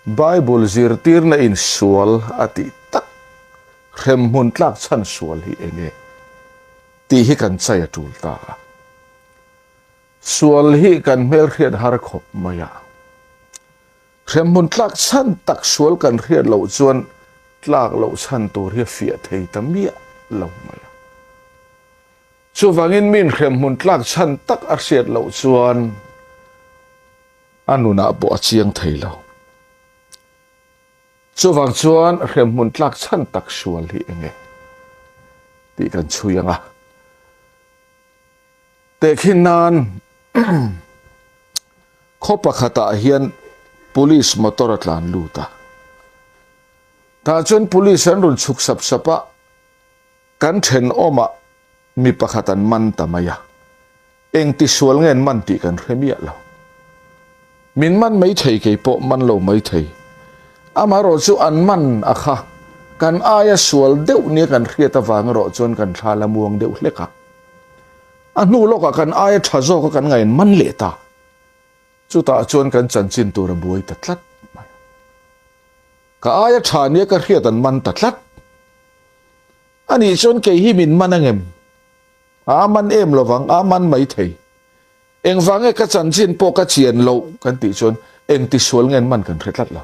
Bible zirtirna in sual a tih tak hremhmun tlak chhan sual hi enge tih hi kan chai a tul ta a. Sual hi kan hmelhriat har khawp mai a. Hremhmun tlak chhan tak sual kan hriat loh chuan tlak loh chhan tur hi a fiah thei ta miah lo mai a. Chuvangin min hremhmun tlak chhan tak a hriat loh chuan a nunah pawh a chiang thei lo. Chuvang chuan hremhmun tlak chhan tak sual hi enge tih kan chhui ang a. Tehkhin nan khaw pakhatah hian police motor a tlan lut a. Tah chuan police an rawn chhuk sap sap a, kan thenawmah mi pakhat an man ta mai a. Eng tisual nge an man tih kan hre miah lo. Min man mai thei kei pawh man lo mai thei. Amaherawh chu an man a kha kan aia sual deuh nia kan hriat avang erawh chuan kan thla la muang deuh hlek a. A hnu lawkah kan aia tha zawka kan ngaih an man leh ta. Chutah chuan kan chanchin tur a buai ta tlat mai. Ka aia tha nia ka hriat an man ta tlat. Anih chuan kei hi min man angem? A man em lovang, a man mai thei. Engvang nge ka chanchin pawh ka chian loh kan tih chuan eng tisual nge an man kan hre tlat lo.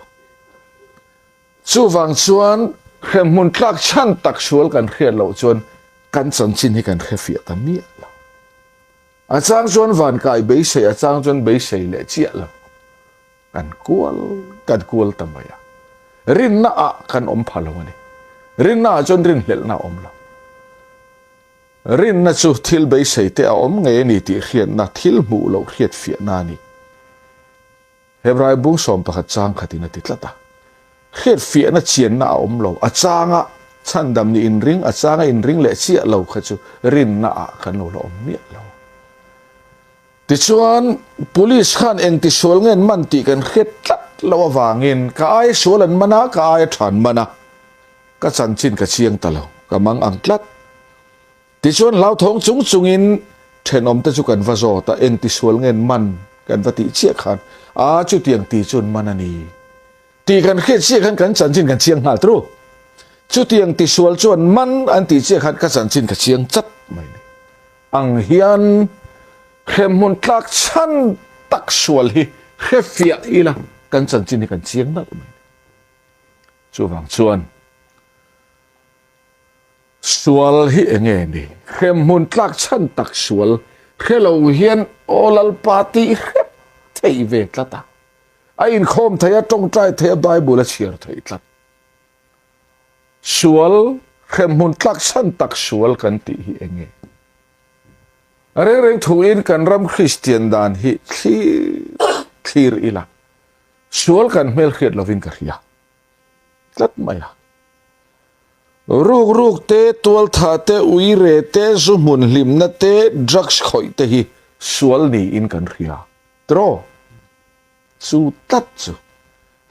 Chuvang chuan hremhmun tlak chhan tak sual kan hriat loh chuan kan chanchin hi kan hre fiah ta miah lo. A chang chuan van kai beisei, a chang chuan beisei leh chiah lo. Kan kual kan kual ta mai a. Rinna ah kan awm pha lo a ni. Rinna ah chuan rinhlelhna a awm lo. Rinna chu thil beisei te a awm ngei a ni tih hriatna, thil hmuh loh hriatfiahna a ni. Hebrai bung 11 chang khatin a ti tlat a. Hriatfiahna chianna a awm lo. A changa chhandam nih inring, a changa inring leh chiah lo kha chu rinna ah kan lo la awm miah lo. Tichuan, Police khan engti sual nge an man tih kan hriat tlat loh avangin ka aia sual an man a, ka aia tha an man a, ka chanchin ka chiang ta lo, ka mang ang tlat. Tichuan hlauthawng chung chungin thenawmte chu kan va zawt a, engti sual nge an man kan va tih chiah khan, a chutiang ti chu an man a ni tih kan hriat chiah khan kan chanchin kan chiang nghal tru. Chutiang ti sual chu an man an tih chiah khan ka chanchin ka chiang chat mai a ni. Ang hian hremhmun tlak chhan tak sual hi hre fiah ila kan chanchin hi kan chiang nalh mai. Chuvang chuan sual hi enge ni? Hremhmun tlak chhan tak sual hre lo hian aw Lalpa tih hrep theih ve tlat a. A inkhawm thei a, tawngtai thei a, Bible a chhiar theih tlat. Sual, hremhmun tlak chhan tak sual kan tih hi enge? A reng reng thuin kan ram Kristian dan hi thlir thlir ila, sual kan hmelhriat lovin ka hria tlat mai a. Ruk ruk te, tualtha te, uire te, zu hmun hlimna te, drugs khawih te hi sual niin kan hria. Tiraw? Chu tlat chu.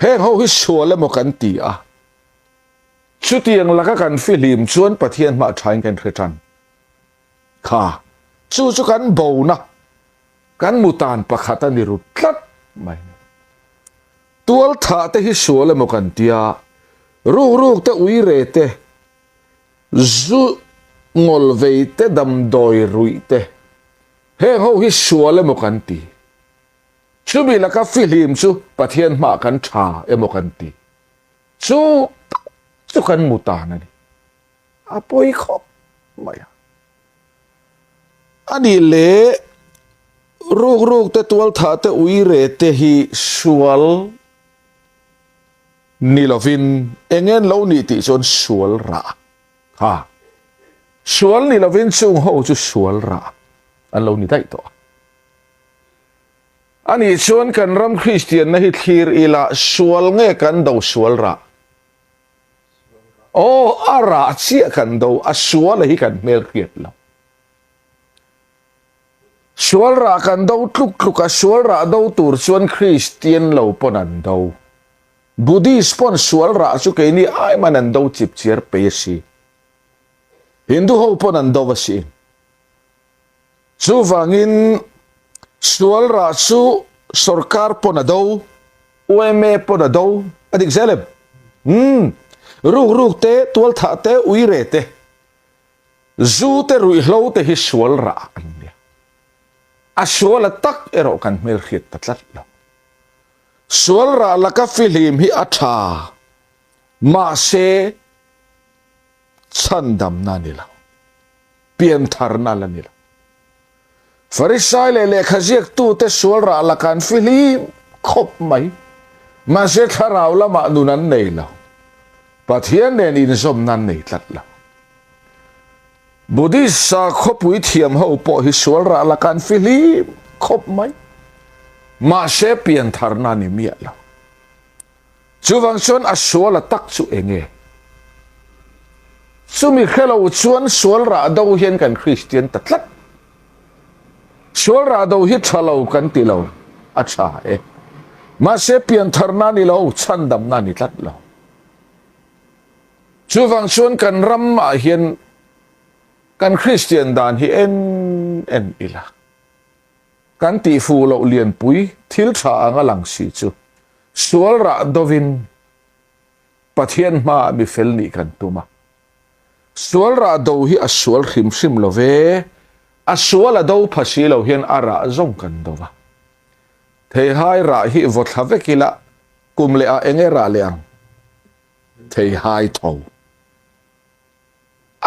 Heng ho hi sual emaw kan ti a, chutiang laka kan fihlim chuan Pathian hmah thain kan hre tan. Kha, chu chu kan bona, kan mutan pakhat a ni ru tlat mai. Tual thah te hi sual emaw kan ti a, ruk ruk te ui re te, zu ngawl vei te damdawi ruih te, heng ho hi sual emaw kan ti. Chumi laka fihlim chu Pathian hmah kan tha emaw kan ti. Chu tak chu kan mu tan a ni. A pawi khawp mai a. A nih leh ruk ruk te tual thah te ui re te hi sual ni lovin eng en lo nih tih chuan sual rah kha. Sual ni lovin chung ho chu sual rah an lo ni daih tawh a. A nih chuan kan ram Kristianna hi thlir ila sual nge kan do sual rah? Aw, a rah chiah kan do, a sual a hi kan hmel hriat lo. Sual rah kan do tluk tluk a, sual rah do tur chuan Kristian lo pawn an do. Buddhist pawn sual rah chu keini ai man an do chip chiar pei a si. Hindu ho pawn an do a si. Chuvangin sual rah chu sorkar pawn a do, yma pawn a do, A dik zel em? Umm. Ruk ruk te, tual thah te, uire te, zu te, ruihhlo te hi sual rah an nia. A suala tak erawh kan hmelhriat ta tlat lo. Sual rah laka fihlim hi a tha, mahse chhandamna a ni lo, piantharna la ni lo. Farisai leh lehkha ziaktute sual rah laka an fihlim khawp mai, mahse thlarau lamah nun an nei lo, Pathian nen inzawmna an nei tlat lo. Buddhist sakhawpui thiam ho pawh hi sual rah laka an fihlim khawp mai, mahse piantharna a ni miah lo. Chuvang chuan a sual a tak chu eng nge? Chumi hre lo chuan sual rah do hian kan Kristian ta tlat. Sual rah do hi tha lo kan ti lo, a tha e. Mahse piantharna a ni lo, chhandamna a ni tlat lo. Chuvang chuan kan ramah hian kan Kristian dan hi en en ila. Kan tihfuh loh lianpui thil tha anga lang si chu sual rah dovin Pathian hmaah mi fel nih kan tum a. Sual rah do hi a sual hrim hrim lo ve, a sual a do pha si lo hian a rah zawng kan do va. Theihai rah hi vaw thla vek ila kum leh ah enge rah leh ang? Theihai tho.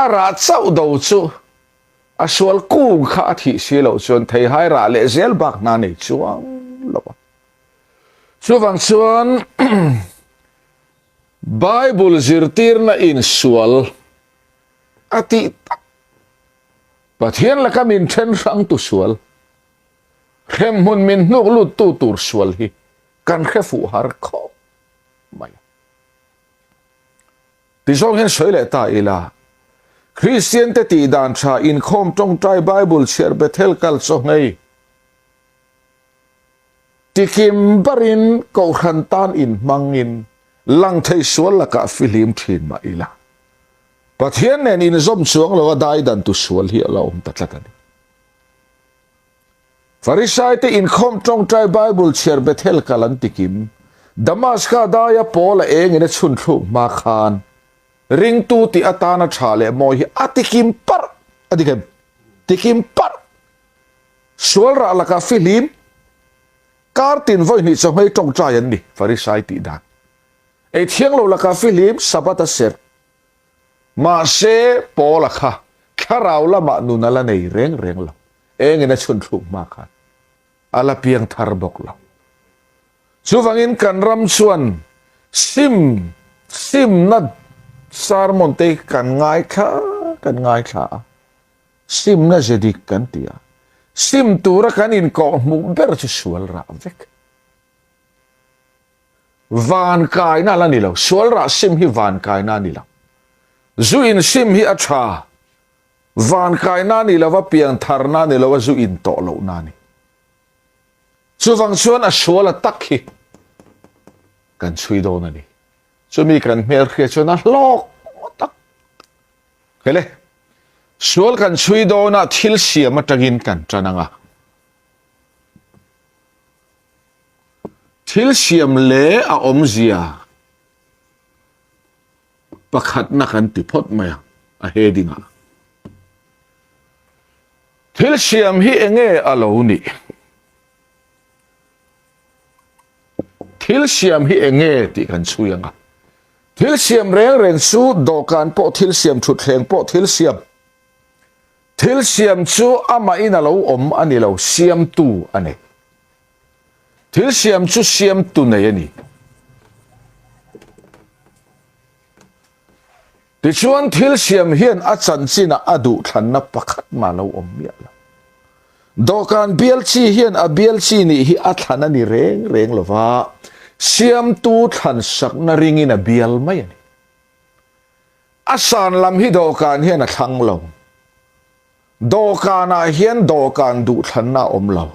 A rah chauh do chu a sual kung kha a thih si loh chuan theihai rah leh zel bak hna nei chuang lo a. Chuvang chuan Bible zirtirna insual a tih tak Pathian laka min then hrang tu sual, hremhmun min hnuk lut tu tur sual hi kan hre fuh har khawp mai a. Tizawng hian sawi leh ta ila, Kristian te tih dan tha inkhawm tawngtai Bible chhiar Bethel kal chaw ngei tikim barin Kohhran tan inhmangin lang thei sual lakah fihlim thin mah ila, Pathian nen inzawm chuang lo a daidan tu sual hi a la awm ta tlat a ni. Farisaite inkhawm tawngtai Bible chhiar Bethel kal an tikim. Damaska daia Paula engin a chhun thluk hma khan ringtu tih atana tha leh mawi hi a tikim parh a dik em? Tikim parh! Sual rah lakah fihlim, kar tin vawi hnih chawhmei tawngtai an ni, Farisai tih dan. Ei thiang lo lakah fihlim, Sabbath a serh. Mahse, Paula kha thlarau lamah nun a la nei reng reng lo. Engin a chhun thluk hma khan a la piang thar bawk lo. Chuvangin kan ram chuan sim simna sermon te kan ngaithla kan ngaithla a, simna ze dik kan ti a, sim tura kan inkawhhmuh ber chu sual rah vek. Van kaina la ni lo, sual rah sim hi van kaina a ni lo. Zu in sim hi a tha, van kaina a ni lo va, pian tharna a ni lo va, zu in tawh lohna a ni. Chuvang chuan a sual a tak hi kan chhui dawn a ni. Chumi kan hmelhriat chuan a hlawk tak. Hele, sual kan chhui dawn a thil siam atangin kan tan ang a. Thil siam leh a awmzia pakhatna kan ti phawt mai ang a heading ah. Thil siam hi enge a lo nih? Thil siam hi enge tih kan chhui ang a. Thil siam reng reng chu dawhkan pawh thil siam, thutthleng pawh thil siam. Thil siam chu amahin a lo awm a ni lo, siamtu a nei. Thil siam chu siamtu nei a ni. Tichuan thil siam hian a chanchinah a duhthlanna pakhat mah lo awm miah lo. Dawhkan bial chi hian a bial chi nih hi a thlan a ni reng reng lo va, siamtu thlansakna ringin a bial mai a ni. A san lam hi dawhkan hian a thlang lo. Dawhkanah hian dawhkan duhthlanna a awm lo.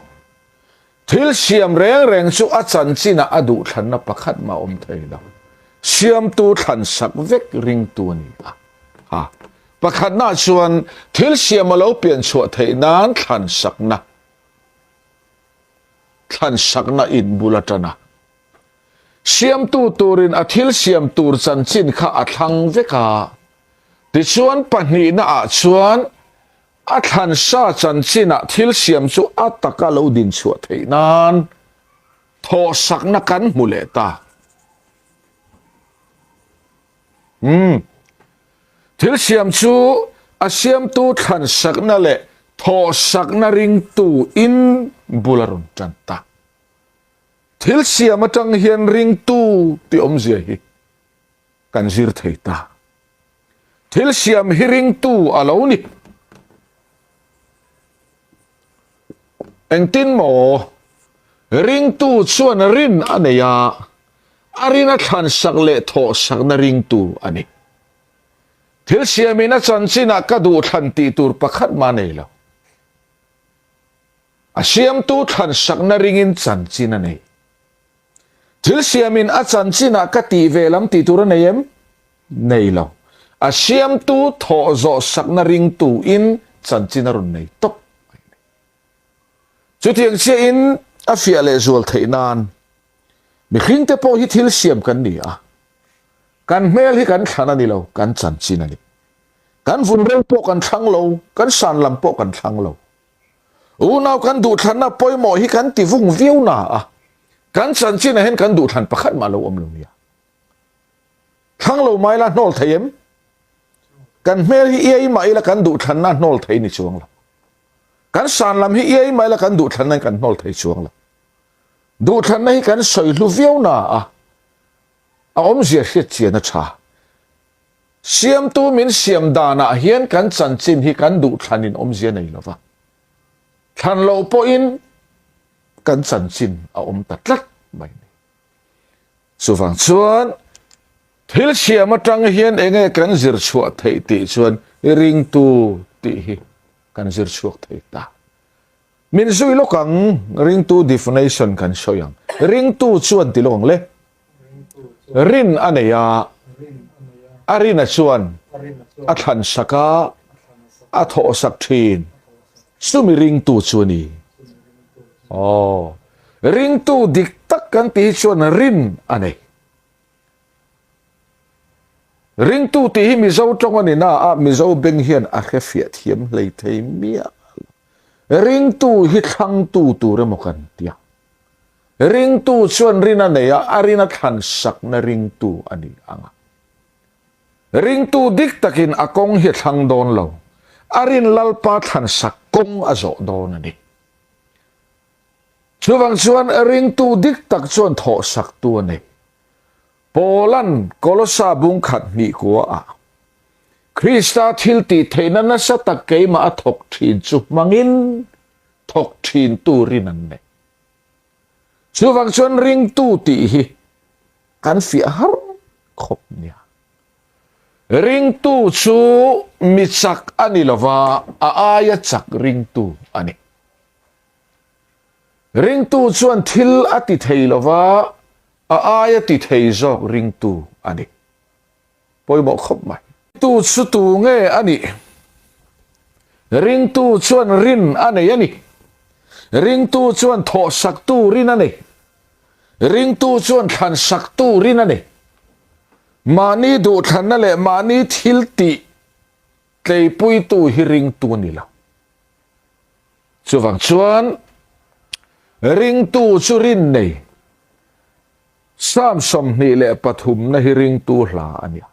Thil siam reng reng chu a chanchinah a duhthlanna pakhat mah a awm thei lo. Siamtu thlansak vek ringtu a ni a. Ha. Pakhatna chuan thil siam a lo pian chhuah theih nan thlansakna, thlansakna in bul a tan a. Siamtu turin a thil siam tur chanchin kha a thlang vek a. Tichuan pahnihna ah chuan a thlan sa chanchinah thil siam chu a taka lo din chhuah theih nan thawhsakna kan hmu leh ta. Umm. Thil siam chu a siamtu thlan sakna leh thawhsakna ringtu in bul a rawn tan ta. Thil siam atang hian ringtu tih awmzia hi kan zir thei ta. Thil siam hi ringtu a lo ni. Engtin maw? Ringtu chuan rin a nei a, a rin a thlan sak leh thawh sakna ringtu a ni. Thil siamin a chanchinah ka duh thlan tih tur pakhat mah nei lo. A siamtu thlan sakna ringin chanchin a nei. Thil siamin a chanchinah ka tih ve lam tih tur a nei em? Nei lo. A siamtu thawh zawh sakna ringtu in chanchin a rawn nei tawp mai a ni. Chutiang chiahin a fiah leh zual theih nan mihringte pawh hi thil siam kan ni a, kan hmel hi kan thlan a ni lo, kan chanchin a ni. Kan vun reng pawh kan thlang lo, kan san lam pawh kan thlang lo. Unau kan duhthlanna pawimawh hi kan ti vung viau na a, kan chanchinah hian kan duhthlan pakhat mah lo awm lo nia. Thlang lo mai la hnawl thei em? Kan hmel hi iai mah ila kan duhthlanna hnawl thei ni chuang lo. Kan san lam hi iai mah ila kan duhthlanna kan hnawl thei chuang lo. Duhthlanna hi kan sawi hlu viau na a, a awmzia hriat chian a tha. Siamtu min siam danah hian kan chanchin hi kan duh thlanin awmzia nei lo va, thlan loh pawhin kan chanchin a awm ta tlat mai a ni. Chuvang chuan thil siam atang hian enge kan zir chhuah theih tih chuan ringtu tih hi kan zir chhuak thei ta. Min zui lawk ang, ringtu definition kan sawi ang. Ringtu chuan ti lawk ang le. Rin a nei a, a rina chuan a thlan sak a, a thawh sak thin. Chumi ringtu chu a ni. Aw, ringtu dik tak kan tih hi chuan rin a nei. Ringtu tih hi Mizo tawng a ni na a, Mizo beng hian a hre fiah thiam hlei thei miah lo. Ringtu hi thlangtu tur emaw kan ti a. Ringtu chuan rin a nei a, a rin a thlan sakna ringtu a ni ang a. Ringtu dik takin a kawng hi a thlang dawn lo, a rin Lalpa thlan sak kawng a zawh dawn a ni. Chuvang chuan ringtu dik tak chuan thawh saktu a nei. Paula'n Kolosa bung khat hnih kua ah Krista thil tih theihna nasa tak keimah a thawk thin chu hmangin thawk thin turin an nei. Chuvang chuan ringtu tih hi kan fiah har khawp nia. Ringtu chu mi chak a ni lova, a aia chak ringtu a ni. Ringtu chuan thil a ti thei lova, A aia ti thei zawk ringtu a ni. Pawimawh khawp mai. Ringtu chu tu nge a nih? Ringtu chuan rin a nei a ni. Ringtu chuan thawhsaktu rin a nei. Ringtu chuan thlansaktu rin a nei. Mahni duhthlanna leh mahni thil tih tleipuitu hi ringtu a ni lo. Chuvang chuan ringtu chu rin nei. Psalm 23 na hi ringtu hla a nia.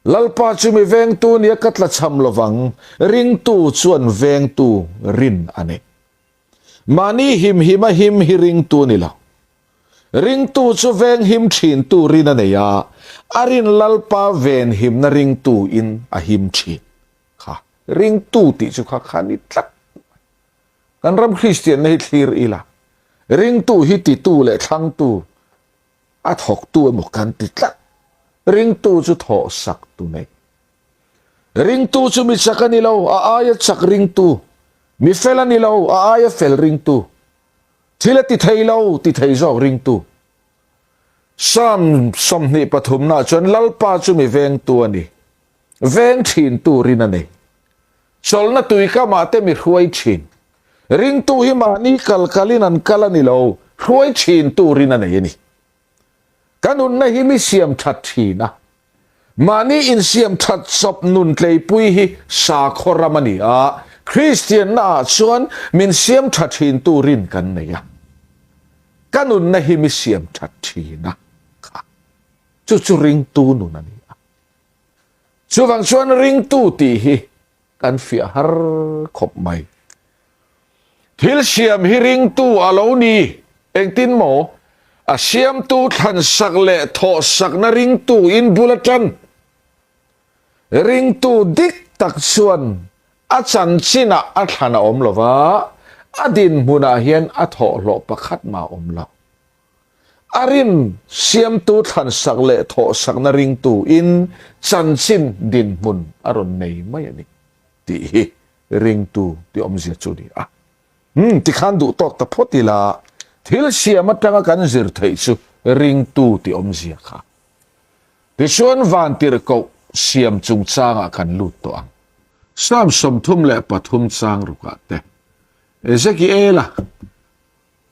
Lalpa chu mi vengtu nia ka tlachham lovang, ringtu chuan vengtu rin a nei. Mahni him hima him hi ringtu a ni lo. Ringtu chu veng him thintu rin a nei a, a rin Lalpa ven himna ringtu in a him thin. Kha ringtu tih chu kha kha ni tlat mai. Kan ram Kristianna hi thlir ila, ringtu hi titu leh thlangtu, a thawktu emaw kan ti tlat. Ringtu chu thawh sak tu nei. Ringtu chu mi chak a ni lo, a aia chak ringtu. Mi fel a ni lo, a aia fel ringtu. Thil a ti thei lo, ti thei zawk ringtu. Psalm 23 naah chuan Lalpa chu mi vengtu a ni. Veng thin turin a nei. Chawlhna tui kamah te mi hruai thin. Ringtu hi mahni kal kalin an kal a ni lo, hruai thin turin a nei a ni. Ka nunna hi mi siam that thin a. Mahni insiam that chawp nun tleipui hi sakhaw ram a ni a, Kristianna ah chuan min siam tha thin tu rin kan nei a. Ka nunna hi mi siam that thin a kha chu chu ringtu nun a ni a. Chuvang chuan ringtu tih hi kan fiah har khawp mai. Thil siam hi ringtu a lo ni. Engtin maw? A siamtu thlansak leh thawhsakna ringtu in bul aṭan. Ringtu dik tak chuan a chanchinah a thlan a awm lo va, a dinhmunah hian a thawhhlawh pakhat mah a awm lo. A rin siamtu thlansak leh thawhsakna ringtu in chanchin dinhmun a rawn nei mai a ni tih hi ringtu tih awmzia chu a ni a. Umm, tikhan duh tawk ta phawt ila, thil siam atanga kan zir theih chu ringtu tih awmzia kha. Tichuan vantirhkoh siam chungchangah kan lut tawh ang. Psalm 33 chang rukah te, Ezekiela,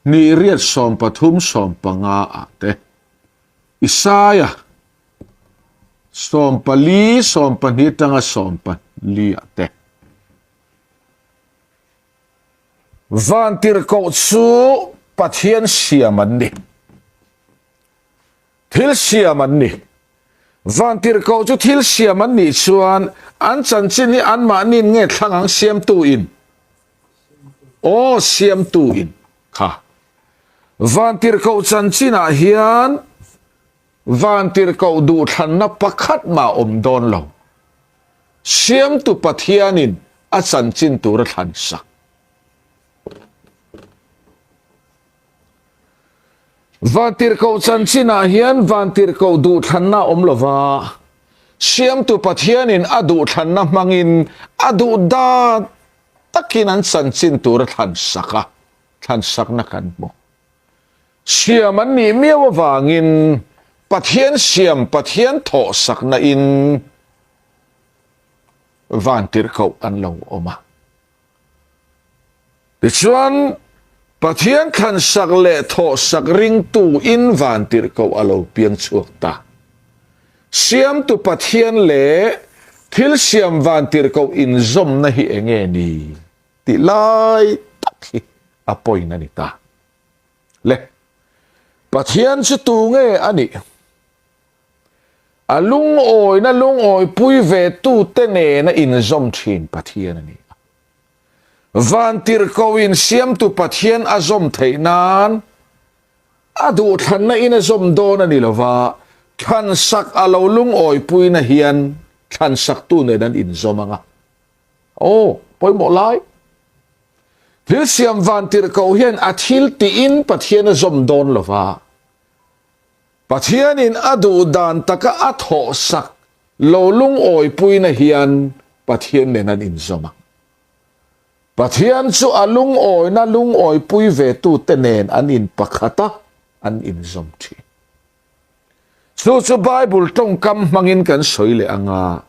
Ni riat 13 15 ah te, Isaia 14 12 atanga 14 ah te. Vantirhkoh chu Pathian siam an ni. Thil siam an ni. Vantirhkoh chu thil siam an nih chuan an chanchin hi anmahniin nge thlang ang siamtu in? Aw, siamtu in kha. Vantirhkoh chanchinah hian vantirhkoh duhthlanna pakhat mah awm dawn lo. Siamtu Pathianin a chanchin tur a thlan sak. Vantirhkoh chanchinah hian vantirhkoh duhthlanna a awm lo va, Siamtu Pathianin a duhthlanna hmangin a duh dan takin an chanchin tur a thlansak a, thlansakna kan hmu. Siam an nih miau avangin Pathian siam Pathian thawhsakna in vantirhkoh an lo awm a. Tichuan, Pathian thlansak leh thawhsak ringtu in vantirhkoh a lo piang chhuak ta. Siamtu Pathian leh thil siam vantirhkoh inzawmna hi enge ni tih lai tak hi a point a ni ta. Le, Pathian chu tu nge a nih? A lungawina lungawipui ve tute nena inzawm thin Pathian a ni a. Vantirhkohin Siamtu Pathian a zawm theih nan a duhthlanna in a zawm dawn a ni lo va, thlansak a lo lungawipuina hian thlansaktu nen an inzawm ang a. Aw, pawimawh lai. Thil siam vantirhkoh hian a thil tihin Pathian a zawm dawn lo va, Pathianin a duh dan taka a thawhsak lo lungawipuina hian Pathian nen an inzawm a. Pathian chu a lungawina lungawipui ve tute nen an inpakhat a, an inzawm thin. Chu chu Bible tawngkam hmangin kan sawi leh ang a,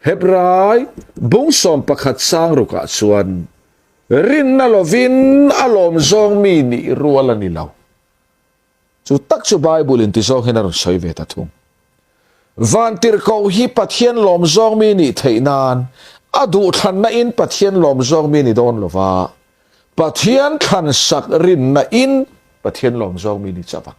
Hebrai bung 11 sang rukah chuan, Rinna lovin a lawmzawng mi nih rual a ni lo. Chu tak chu Bible in ti zawng hian a rawn sawi ve ta thung. Vantirhkoh hi Pathian lawm zawng mi nih theih nan a duhthlanna in Pathian lawm zawng mi ni dawn lova, Pathian thlansak rinna in Pathian lawm zawng mi ni chauh ang.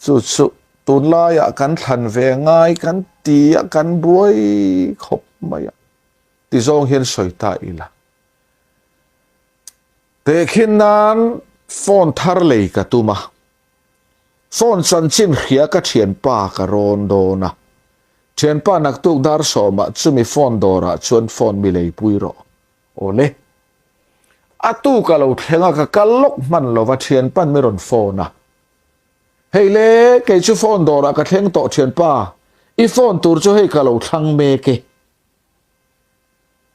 Chu chu tunlaiah kan thlan ve ngai kan ti a, kan buai khawp mai a ti zawng hian sawi ta ila. Tehkhin nan phone thar lei ka tum a, phone chanchin hria ka thianpa ka rawn dawn a, thianpa naktuk dar sawmah chumi phone dawrah chuan phone mi lei pui rawh. Awle. A tu ka lo thleng a, ka kal lawk hman lova thianpan mi rawn phone a. Hei le, kei chu phone dawrah ka thleng tawh thianpa, i phone tur chu hei ka lo thlang mek e.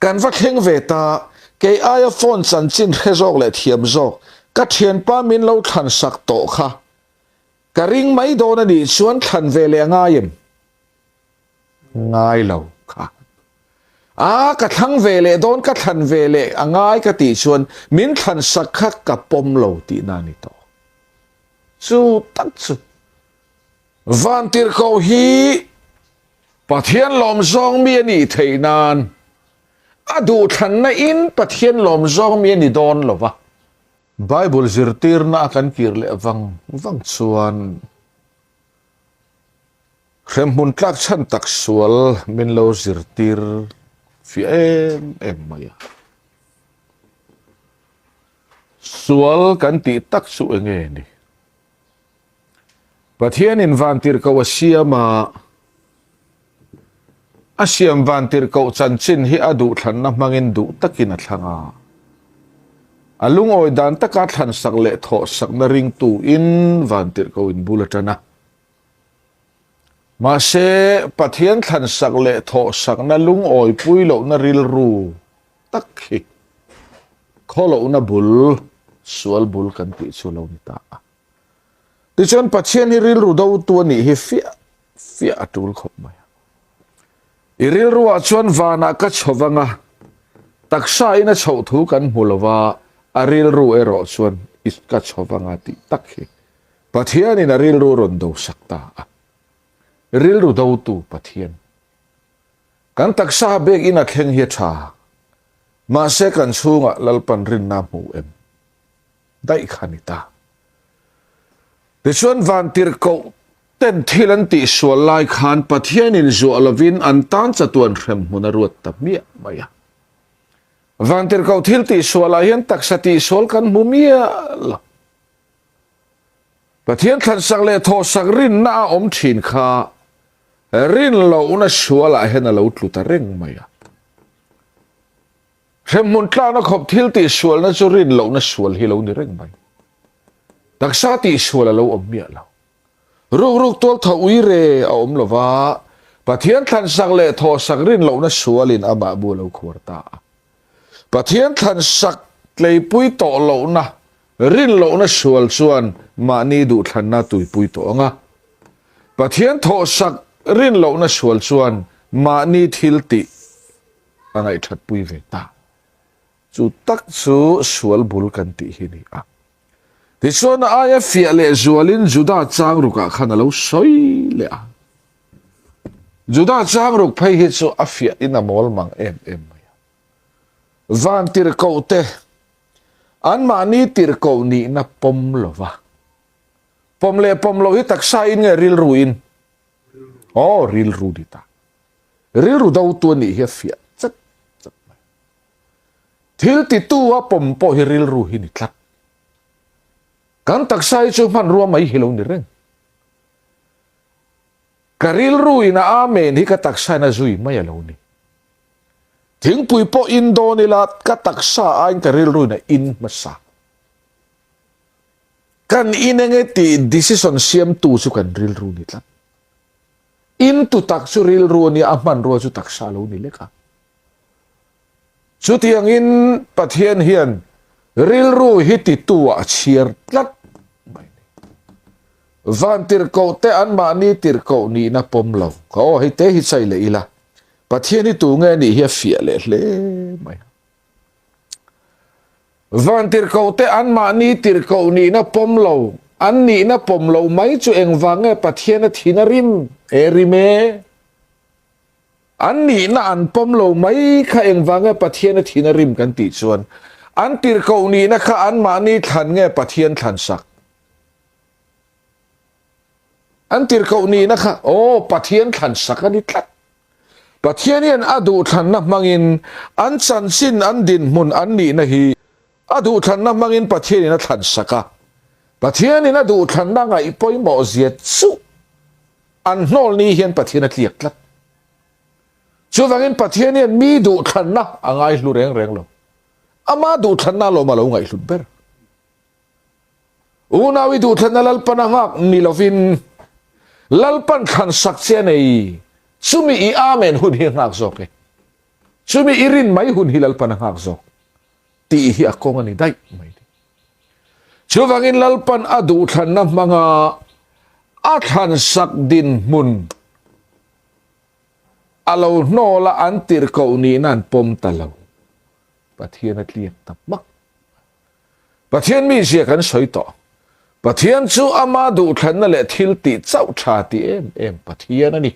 Kan va thleng ve ta, kei aia phone chanchin hre zawk leh thiam zawk ka thianpa min lo thlan sak tawh kha. Ka ring mai dawn a nih chuan thlan ve leh a ngai em? Ngai lo kha. A, ka thlang ve leh dawn, ka thlan ve leh a ngai ka tih chuan min thlan sak kha ka pawm lo tihna a ni tawh. Chu tak chu. Vantirhkoh hi Pathian lawmzawng mi a nih theih nan a duhthlanna in Pathian lawmzawng mi a ni dawn lo va. Bible zirtirna a kan kir leh vang vang chuan hremhmun tlak chhan tak sual min lo zirtir fiah em em mai a. Sual kan tih tak chu enge ni? Pathianin vantirhkoh a siam a, a siam vantirhkoh chanchin hi a duhthlanna hmangin duh takin a thlang a. A lungawi dan taka thlansak leh thawhsakna ringtuin vantirhkohin bul a tan a. Mahse, Pathian thlansak leh thawhsakna lungawipui lohna rilru tak hi khawlohna bul, sual bul kan tih chu a lo ni ta a. Tichuan Pathian hi rilru dotu a nih hi fiah fiah a tul khawp mai a. I rilruah chuan vanah ka chho vang a, taksa in a chhoh thu kan hmu lo va, a rilru erawh chuan i ka chho vang a tih tak hi Pathianin a rilru rawn dosak ta a. Rilru dotu Pathian. Kan taksa bek in a thleng hi a tha. Mahse kan chhungah Lalpan rinna a hmu em? Daih kha ni ta. Tichuan vantirhkoh ten thil an tihsual lai khan Pathianin zuah lovin an tan chatuan hremhmun a ruat ta hmiah mai a. Vantirhkoh thil tihsualah hian taksa tihsual kan hmu miah lo. Pathian thlansak leh thawhsak rinna a awm thin kha rin lohna sualah hian a lo tlu ta reng mai a. Hremhmun tlakna khawp thil tihsualna chu rin lohna sual hi lo ni reng mai. Taksa tihsual a lo awm miah lo. Ruk ruk tual tho ui re a awm lo va, Pathian thlansak leh thawhsak rin lohna sualin amah bu a lo khuar ta a. Pathian thlansak tleipui tawh lohna rin lohna sual chuan mahni duhthlanna tuipui tawh ang a. Pathian thawhsak rin lohna sual chuan mahni thil tih a ngaihthatpui ve ta. Chu tak chu sual bul kan tih hi ni a. Tichuan a aia fiah leh zualin Juda changrukah khan a lo sawi leh a. Juda changruk phei hi chu a fiahin a mawl mang em em mai a. Van tirhkoh te anmahni tirhkoh nihna pawm lova. Pawm leh pawm loh hi taksa in nge rilru in? Aw rilru ni ta. Rilru dotu a nih hi a fiah chat chat mai. Thil titu a pawm pawh hi rilru hi ni tlat. Kan taksa hi chu hmanrua mai hi lo ni reng. Ka rilru in a amen hi ka taksa in a zui mai a lo ni. Thingpui pawh in dawn ila ka taksa aiin ka rilru in a in hmasa. Kan in enge tih decision siamtu chu kan rilru ni tlat. In tu tak chu rilru a nia, a hmanrua chu taksa a lo ni lek a. Chutiangin Pathian hian rilru hi titu ah a chhiar tlat mai ni. Van tirhkoh te anmahni tirhkoh nihna pawm lo. Ka aw hei te hi chai leh ila. Pathian hi tu nge nih hi a fiah leh hle mai a. Vantirhkohte anmahni tirhkoh nihna pawm lo, an nihna pawm lo mai chu engvang nge Pathian a thin a rim e rim e? An nihna an pawm lo mai kha engvang nge Pathian a thin a rim kan tih chuan an tirhkoh nihna kha anmahni thlan nge Pathian thlan sak? An tirhkoh nihna kha aw Pathian thlan sak a ni tlat. Pathian hian a duhthlanna hmangin an chanchin, an dinhmun, an nihna hi a duhthlanna hmangin Pathianin a thlansak a. Pathianin a duhthlanna ngaih pawimawh zia chu an hnawl ni hian Pathian a tliak tlat. Chuvangin Pathian hian mi duhthlanna a ngaihlu reng reng lo. Ama duhthlanna alawm a lo ngaihhlut ber. Unau i duhthlanna Lalpan a nghak ni lovin Lalpan thlansak che a nei. Chumi i Amen hun hi a nghak zawk e. Chumi i rin mai hun hi Lalpan a nghak zawk tih hi a kawng a ni daih mai ni. Chuvangin Lalpan a duhthlanna hmanga a thlansak dinhmun a lo hnawl a an tirhkoh nihna an pawm ta lo. Pathian a tliak ta hmak. Pathian mizia kan sawi tawh. Pathian chu ama duhthlanna leh thil tih chauh tha ti em em Pathian a ni.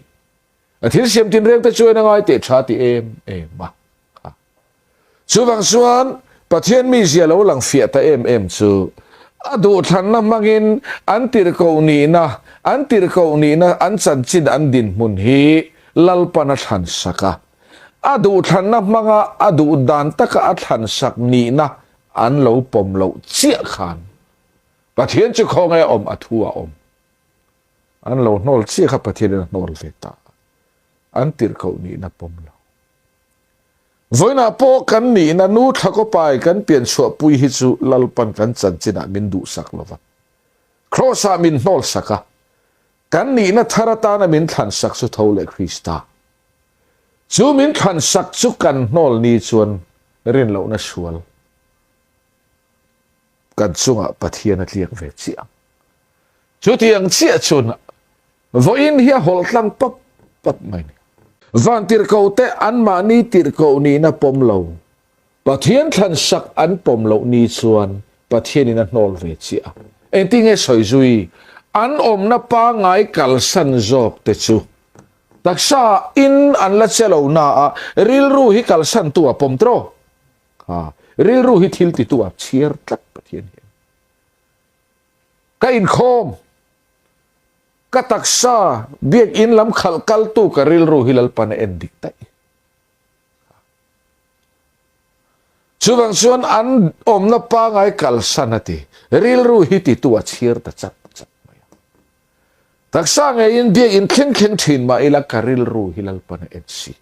A thil siam tinreng te chuan a ngai teh tha ti em em a. Chuvang chuan Pathian mizia lo lang fiah ta em em chu a duhthlanna hmangin an tirhkoh nihna, an tirhkoh nihna, an chanchin, an dinhmun hi Lalpan a thlan sak a. A duhthlanna hmanga a duh dan taka a thlan sak nihna an lo pawm loh chiah khan Pathian chu khawnge a awm a thu a awm. An lo hnawl chiah kha Pathianin a hnawl ve ta a. An tirhkoh nihna pawm lo. Vawiinah pawh kan nihna nu thlakawpai kan pianchhuahpui hi chu Lalpan kan chanchinah min duhsak lo va. Kraws-ah min hnawlsak a. Kan nihna thar atana min thlansak chu tho leh Krista. Chu min thlansak chu kan hnawl ni chuan rinlohna sual kan chungah Pathian a tliak ve chiah ang. Chutiang chiah chuan vawiin hi a hawlh tlang pap pap mai ni. Van tirhkohte anmahni tirhkoh nihna pawm lo, Pathian thlansak an pawm loh ni chuan Pathianin a hnawl ve chiah a. Engtin nge sawi zui? An awmna pangngai kalsan zawk te chu taksa in an la che lo na a, rilru hi kalsan tu a pawm tawh. Kha rilru hi thil titu a chhiar tlat Pathian hian. Ka inkhawm, ka taksa biakinn lam khalh kaltu ka rilru hi Lalpan a en dik daih. Chuvang chuan an awmna pangai kalsan a ti. Rilru hi titu a chhir ta chat chat mai a. Taksa ngeiin biakinn thleng thleng thin mah ila ka rilru hi Lalpan a en si.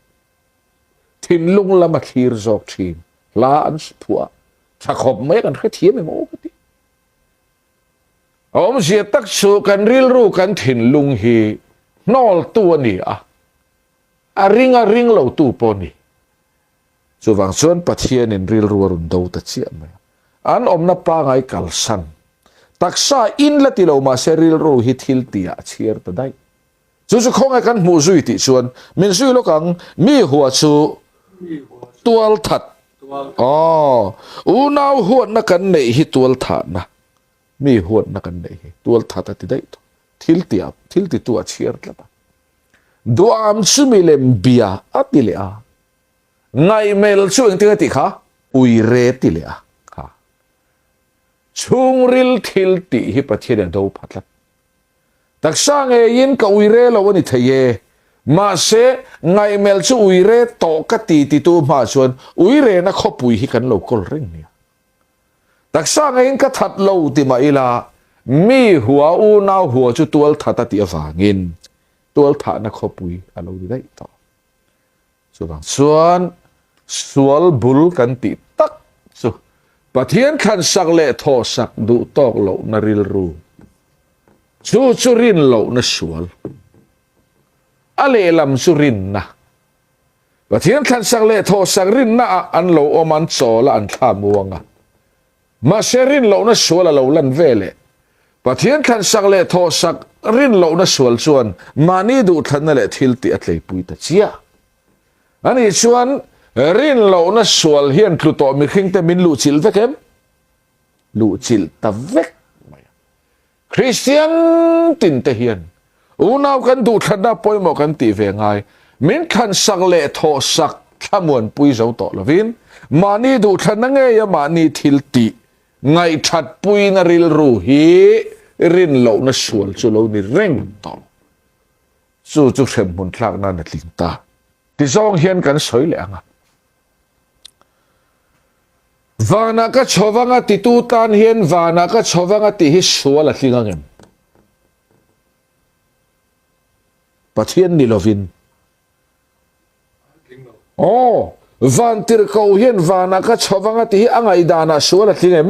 Thinlung lam a thlir zawk thin. Hla an phuah tha khawp mai a kan hrethiam em aw ka ti. A awmzia tak chu kan rilru kan thinlung hi hnawltu a ni a. A ring a ring lo tu pawh ni. Chuvang chuan Pathianin rilru a rawn do ta chiah mai a. An awmna pangai kalsan. Taksa in la ti lo mahse rilru hi thil tihah a chhiar ta daih. Chu chu khawnge kan hmuh zui tih chuan min zui lawk ang, mi hua chu tual that. Aw, unau huatna kan neih hi tual thahna. Mi huatna kan neih hi tual that a ti daih tawh. Thil tihah, thil titu a chhiar tlat a. Duham chu milem bia a ti leh a. Ngaihmel chu engtin a tih kha? Uire ti leh a kha. Chhungril thil tih hi Pathian a do pha tlat. Taksa ngeiin ka uire lo a ni thei e. Mahse, ngaihmel chu uire tawh ka ti titu hma chuan uirena khawpui hi kan lo kawl reng nia. Taksa ngeiin ka that lo ti mah ila, mi hua unau hua chu tual that a tih avangin tual thahna khawpui a lo ni daih tawh. Chuvang chuan sual bul kan tih tak chu Pathian thlansak leh thawhsak duh tawk lohna rilru chu chu rin lohna sual, a lehlam chu rinna. Pathian thlansak leh thawhsak rinna ah an lo awm a, an chawl a, an thla muang a. Mahse rin lohna sual a lo lan ve leh. Pathian thlansak leh thawhsak rin lohna sual chuan mahni duhthlanna leh thil tih a tleipui ta chiah. Ani chuan rin lohna sual hian tlu tawh mihringte min luhchilh vek em? Luhchilh ta vek mai a. Kristian tin te hian unau kan duhthlanna pawimawh kan tih ve ngai, min thlansak leh thawhsak thlamuanpui zo tawh lovin mahni duhthlanna ngeia mahni thil tih ngaihthatpuina rilru hi rinlohna sual chu lo ni reng tawh. Chu chu hremhmun thlak nan a tling ta. Tizawng hian kan sawi leh ang a. Vanah ka chho vanga titu tan hian vanah ka chho vanga tih hi sual a tling ang em? Pathian ni lovin. Aw, van tirhkoh hian vanah ka chho vanga tih hi a ngaihdanah sual a tling em?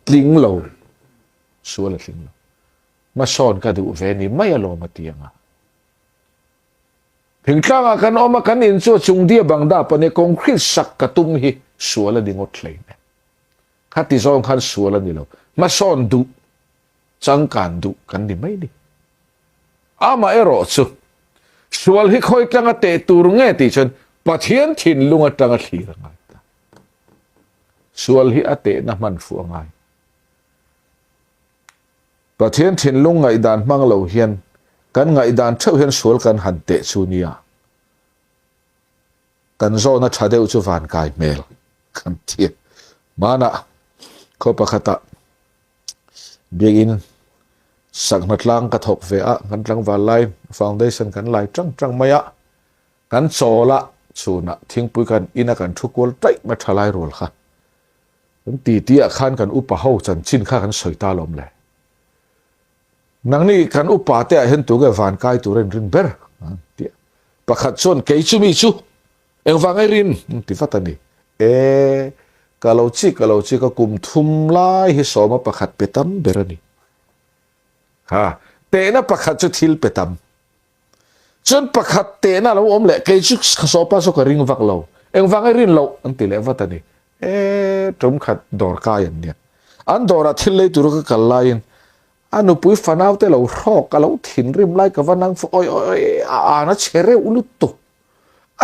Tling lo. Sual a tling lo. Hmasawn ka duh ve ni mai alawm a ti ang a. Thingtlangah kan awm a, kan in chu a chung dia bang dap a nia, concrete sak ka tum hi sual a ni ngawt hlei nen. Khati zawng khan sual a ni lo, hmasawn duh, changkan duh kan ni mai ni. Amaherawh chu, sual hi khawi tlanga teh tur nge tih chuan Pathian thinlung atanga thlir a ngai ta. Sual hi a tehna hman fuh a ngai. Pathian thinlung ngaihdan hmang lo hian kan ngaihdan theuh hian sual kan han teh chu nia. Kan zawhna tha deuh chu van kai hmel kan ti a. Hmanah khaw pakhatah biakinn sakhna tlang ka thawk ve a, kan tlangval lai foundation kan lai tang tang mai a, kan chawl a, chhunah thingpui kan in a kan thu kual taih mai tha lai rual kha. Kan titi ah khan kan upa ho chanchin kha kan sawi ta alawm le. Nangni kan upa te ah hian tunge van kai tur a inrin ber? An ti a. Pakhat chuan kei chu mi chu engvang ai rin? An ti vat a ni. E, ka lo chik ka lo chik a kum thum lai hi sawma pakhat pe tam ber a ni. Ha, tehna pakhat chu thil pe tam. Chuan pakhat tehna a lo awm leh kei chu sawpa chu ka ring vak lo. Engvang ai rin loh? An ti leh vat a ni. E, tum khat dawr kai an nia. An dawrah thil lei tura ka kal laiin a nupui fanau te lo hrawk a lo thinrim lai ka va nang fo awi awi awi a an a chhe reuh lutuk.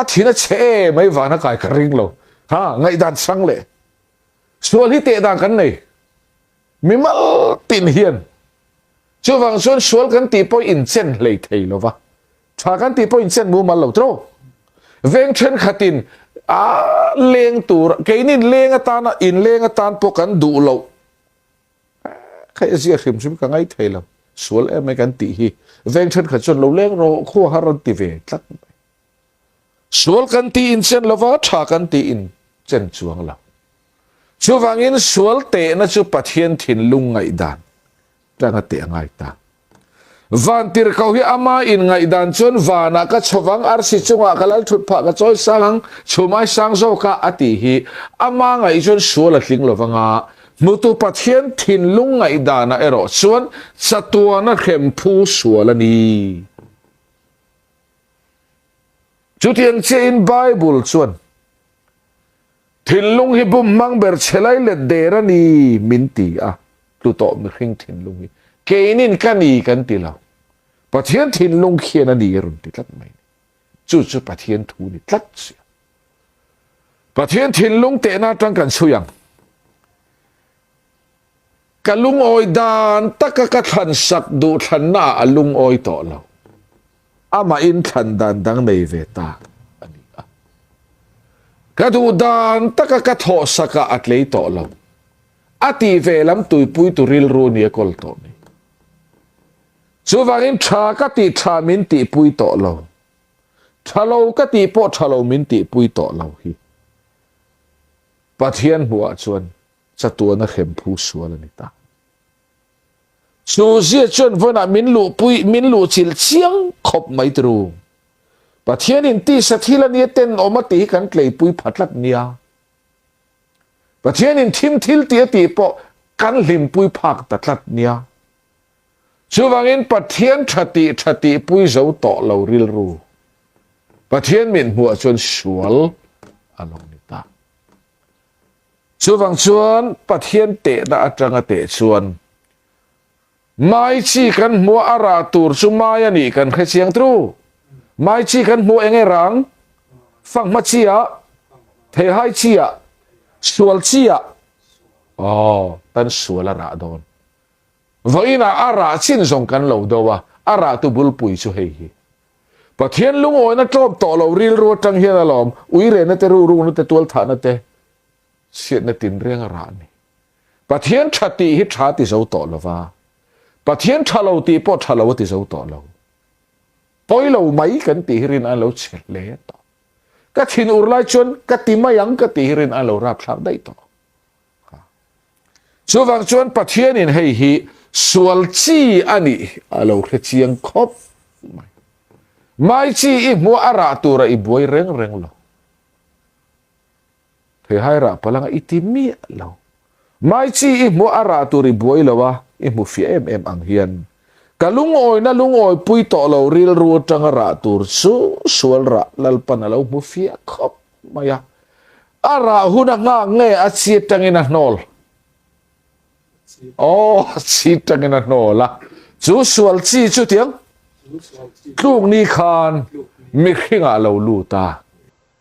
A thin a chhe e mai van a kai ka ring lo. Ha, ngaihdan chhang leh sual hi teh dan kan nei. Mimal tin hian chuvang chuan sual kan tih pawh inchen hlei thei lo va, tha kan tih pawh inchen mumal lo tawh. Veng thenkhatin a leng tur keinin leng atana inleng atan pawh kan duh loh kha i zia hrim hrim ka ngai thei lo. Sual em mai kan tih hi veng thenkhat chuan lo leng rawh khua har an ti ve tlat mai. Sual kan tih inchen lo va, tha kan tih inchen chuang lo. Chuvangin sual tehna chu Pathian thinlung ngaihdan tanga teh a ngai ta. Van tirhkoh hi ama inngaihdan chuan vanah ka chhovang, arsi chungah ka lal thut phah ka chawi sang ang, chhum ai sang zawkah a tih hi ama ngaih chuan sual a tling lo vanga, hmutu Pathian thinlung ngaihdanah erawh chuan chatuana hrem phu sual a ni. Chutiang chiahin Bible chuan thinlung hi bum hmang ber chhe lai let der a ni min ti a, tlu tawh mihring thinlung hi keinin ka ni kan ti lo, Pathian thinlung khian a ni a rawn ti tlat mai ni. Chu chu Pathian thu ni tlat sia. Pathian thinlung tehna atang kan chhui ang. Ka lungawi dan taka ka thlan sak duh thlanna ah a lungawi tawh lo. Amahin thlan dan dang nei ve ta a ni a. Ka duh dan taka ka thawh sak ah a tlei tawh lo. A tih ve lam tuipui tu rilru ni a kawl tawh ni. Chuvangin tha ka tih tha min tihpui tawh lo. Tha lo ka tih pawh tha lo min tihpui tawh lo hi. Pathian hmuhah chuan chatuana hrem phu sual a ni ta. Chu zia chuan vawiinah min luhpui, min luhchilh chiang khawp mai tiru. Pathianin tisa thil a nia tenawm a tih hi kan tleipui pha tlat nia. Pathianin thim thil tih a tih pawh kan hlimpui phak ta tlat nia. Chuvangin Pathian tha tih tha tihpui zo tawh lo rilru. Pathian min hmuah chuan sual a lo ni ta. Chuvang chuan Pathian tehna atanga teh chuan Mai chi kan hmuh a rah tur chu mai a nih kan hre chiang tru. Mai chi kan hmuh eng e rang? Fanghma chi ah, theihai chi ah, sual chi ah. Aw, tan sual a rah dawn. Vawiinah a rah chin zawng kan lo do a, a rah tu bulpui chu hei hi. Pathian lungawina tlawm tawh lo rilru atang hian alawm uirehna te rurukna te tualthahna te chhiatna tinreng a rah a ni. Pathian tha tih hi tha ti zo tawh lova, Pathian tha lo tih pawh tha lo a ti zo tawh lo. Pawi lo mai kan tih hi rin a lo chhe hle tawh. Ka thin ur lai chuan ka ti mai ang ka tih hi rin a lo rapthlak daih tawh. Chuvang chuan Pathianin hei hi sual chi a nih a lo hre chiang khawp mai. Mai chi i hmuh a rah tura i buai reng reng lo. Theihai rah palanga i ti miah lo. Mai chi i hmuh a rah tur i buai lo a, i hmu fiah em em ang hian. Ka lungawina lungawipui tawh lo rilru atanga rah tur chu sual rah Lalpan a lo hmu fiah khawp mai a. A rah hun a nghak nge a chi atangin a hnawl? Aw, a chi atangin a hnawl a. Chu sual chi chu tiang tluk ni khan mihringah a lo lut a.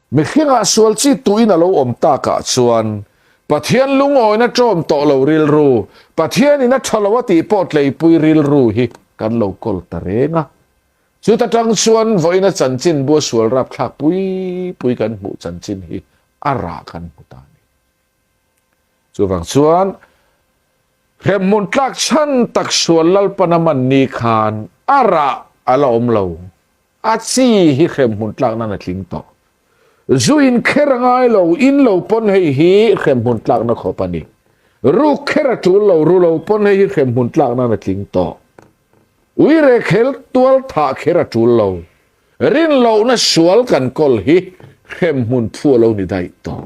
Mihringah sual chi tuin a lo awm takah chuan. Pathian lungawina ṭawm tawh lo rilru, Pathianin a ṭha lo a tih pawh tleipui rilru hi kan lo kawl ta reng a. Chuta ṭang chuan vawiina chanchin bua sual rapthlak pui pui kan hmuh chanchin hi a rah kan hmu ta a ni. Chuvang chuan hremhmun tlak chhan tak sual Lalpan a man ni khan a rah a la awm lo. A chi hi hremhmun tlak nan a tling tawh. Zu in kher a ngai lo, in lo pawn hei hi hremhmun tlakna khawp a ni. Ruk kher a tul lo, ru lo pawn hei hi hremhmun tlak nan a tling tawh. Uire khel tual thah kher a tul lo. Rin lohna sual kan kawl hi hremhmun thu a lo ni daih tawh.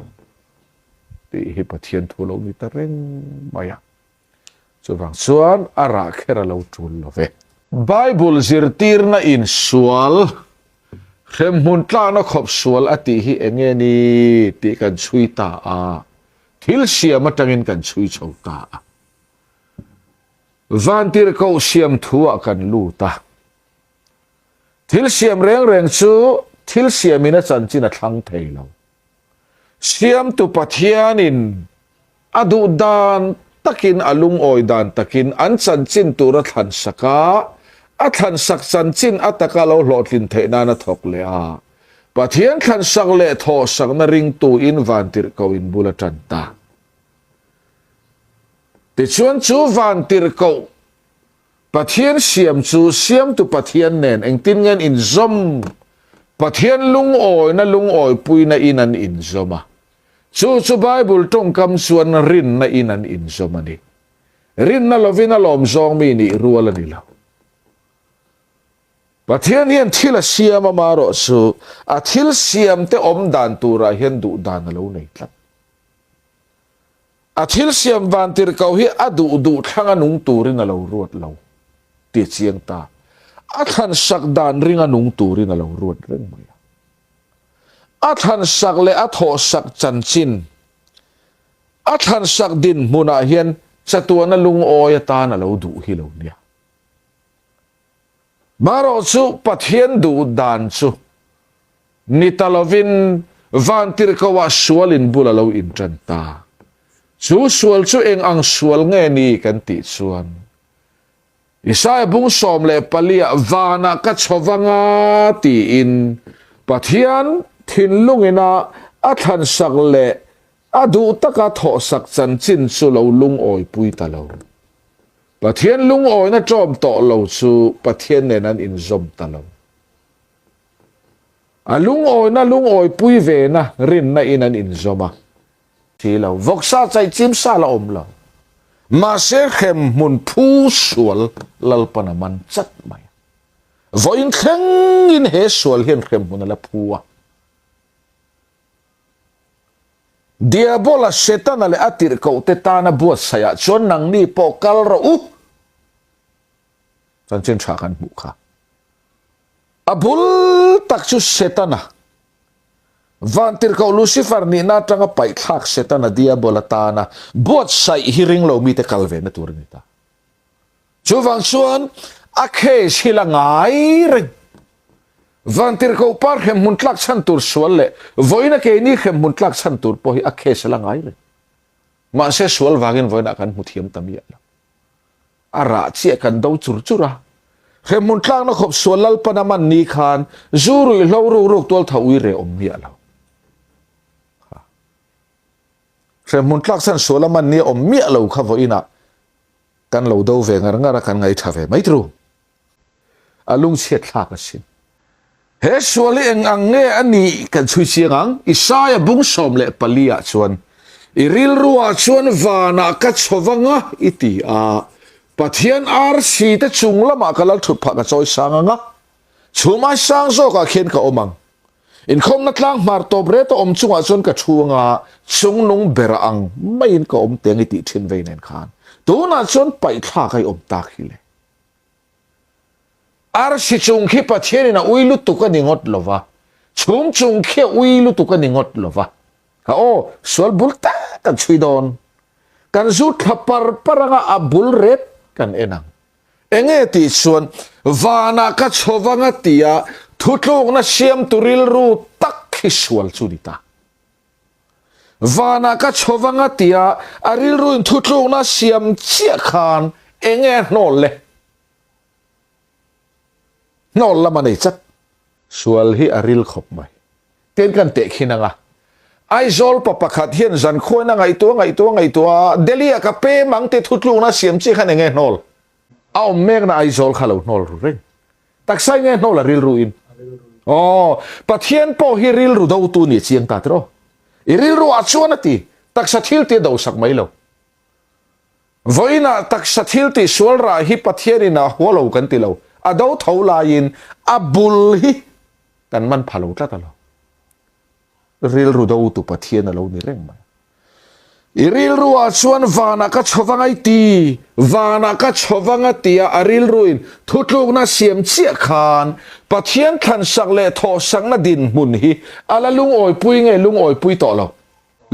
Tih hi Pathian thu lo ni ta reng mai a. Chuvang chuan a rah kher a lo tul lo ve. Bible zirtirna in sual, hremhmun tlakna khawp sual a tih hi eng nge ni tih kan chhui ta a, thil siam atangin kan chhui chho ta a. Vantirhkoh siam thu ah kan lut a. Thil siam reng reng chu thil siamin a chanchin a thlang thei lo. Siamtu Pathianin a duh dan takin, a lungawi dan takin an chanchin tur a thlansak a, a thlansak chanchin a taka lo hlawhtlin theih nan a thawk leh a. Pathian thlansak leh thawhsakna ringtuin vantirhkoh in bul a tan ta. Tichuan chu vantirhkoh Pathian siam chu Siamtu Pathian nen engtin nge an inzawm? Pathian lungawina lungawipuina in an inzawm a. Chu chu Bible tawngkam chuan rinna in an inzawm a ni. Rinna lovin a lawm zawng mi nih rual a ni lo. Pathian hian thil a siam amarawh chu a thil siamte awm dan turah hian duh dan a lo nei tlat. A thil siam vantirhkoh hi a duh duh thlanga nung turin a lo ruat lo ti a chiang ta. A thlansak dan ringa nung turin a lo ruat reng mai a. A thlansak leh a thawhsak chanchin, a thlansak dinhmunah hian chatuana lungawi atan a lo duh hi lo nia. Marawh chu Pathian duh dan chu Ni ta lovin vantirhkohah sualin bul a lo inṭan ta. Chu sual chu eng ang sual nge ni kan tih chuan, Isaia bung 14 ah vanah ka chho vang a tiin Pathian thinlungin a a thlansak leh a duh taka thawhsak chanchin chu lo lungawipui ta lo. Pathian lungawina ṭawm tawh lo chu Pathian nen an inzawm ta lo. A lungawina lungawipui vena rinna in an inzawm a. Thi lo, vawksa chaihchim sa la awm lo. Mahse hremhmun phu sual Lalpan a man chat mai a. Vawiin thlengin he sual hian hremhmun a la phu a. Diabola, Setana leh a tirhkohte tana buatsaihah chuan nangni pawh kal rawh u. Chanchin tha kan hmuh kha. A bul tak chu Setana, vantirhkoh Lucifer nihna atanga paihthlak Setana Diabol atana buatsaih hi ringlo mite kal ve na tur a ni ta. Chuvang chuan a case hi la ngai reng. Vantirhkoh par hremhmun tlak chhan tur sual leh vawiina keini hremhmun tlak chhan tur pawh hi a case a la ngai reng. Mahse sual vangin vawiinah kan hmu thiam ta miah lo. A rah chiah kan do chur chur a. Hremhmun tlakna khawp sual Lalpan a man ni khan zu ruihhlo ruk ruk tual tha ui reh awm miah lo. Kha. Hremhmun tlak chhan sual a man ni a awm miah lo kha vawiinah kan lo do ve ngar ngar a kan ngaihṭha ve mai tru. A lungchhiat thlak asin. He sual hi eng ang nge a nih kan chhui chiang ang. Isaia bung 14 ah chuan, I rilruah chuan vanah ka chho vang a, i ti a. Pathian arsi te chung lamah ka lal thut phah ka chawi sang ang a, chhum ai sang zawkah khian ka awm ang. Inkhawmna tlang hmar tawp ret a awm chungah chuan ka thu ang a, chungnung ber a ang maiin ka awm teng i tih thin vei nen khan tunah chuan paihthlak a i awm tak hi le. Arsi chung khi Pathianin a ui lutuk a ni ngawt lo va, chhum chung khi a ui lutuk a ni ngawt lo va. Ka aw, sual bul tak kan chhui dawn. Kan zu thla par par anga a bul ret kan en ang. Enge tih chuan vanah ka chho vang a tia thutlukna siamtu rilru tak khi sual chu ni ta. Vanah ka chho vang a tia a rilruin thutlukna siam chiah khan enge a hnawl le? Hnawl lam a nei chat. Sual hi a ril khawp mai. Tin kan tehkhin ang a. Aizawl pa pakhat hian zankhuain a ngaihtuah ngaihtuah ngaihtuah a, Delhi ah ka pem ang tih thutlukna siam chiah khan enge hnawl? A awm mekna Aizawl kha lo hnawl ru reng. Taksa enge hnawl a rilru in? Aw, Pathian pawh hi rilru dotu ni chiang ta tiraw? I rilru ah chuan a ti, taksa thil tih a dosak mai lo. Vawiinah taksa thil tih sual rah hi Pathian in a hua lo kan ti lo, a do tho laiin a bul hi kan man pha lo tlat a lo. Rilru dotu Pathian a lo ni reng mai. I rilru ah chuan vanah ka chho vang ai ti, vanah ka chho vang a tia a rilru in thutlukna siam chiah khan Pathian thlansak leh thawhsakna dinhmun hi a la lungawipui nge lungawipui tawh lo?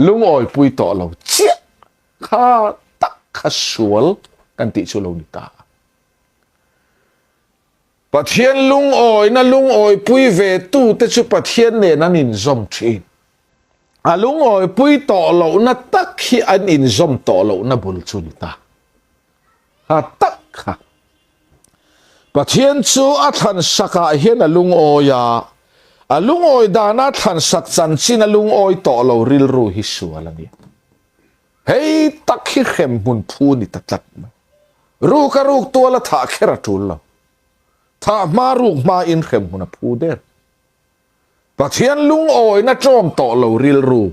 Lungawipui tawh lo chiah. Kha tak kha sual kan tih chu lo ni ta. Pathian lungawina lungawipui ve tu te chu Pathian nen an inzawm thin. A lungawipui tawh lohna tak hi an inzawm tawh lohna bul chu ni ta. Kha tak kha. Pathian chu a thlan sakah hian a lungawi a, a lungawi dana thlan sak chanchin a lungawi tawh lo rilru hi sual a ni. Hei tak hi hremhmun phu ni ta tlat mai. Ruk a ruk tual a thah kher a tul lo. Thah hma ruk hma in hremhmun a phu der. Pathian lungawina ṭawm tawh lo rilru.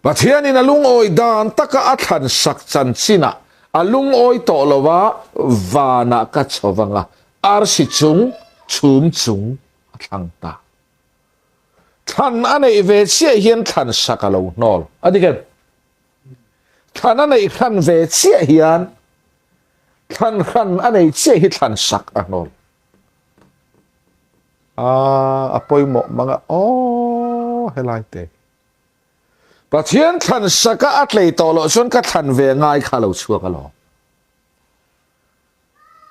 Pathianin a lungawi dan taka a thlan sak chanchinah a lungawi tawh lo a, vanah ka chho vang a, arsi chung, chhum chung a thlang ta. Thlan a neih ve chiah hian thlan sak a lo hnawl. A dik em? Thlan a neih hran ve chiah hian thlan hran a nei chiah hi thlan sak a hnawl. A, a pawimawh mang a, aw helai te. Pathian thlan saka a tlei tawh loh chuan ka thlan ve ngai kha lo chhuak alawm.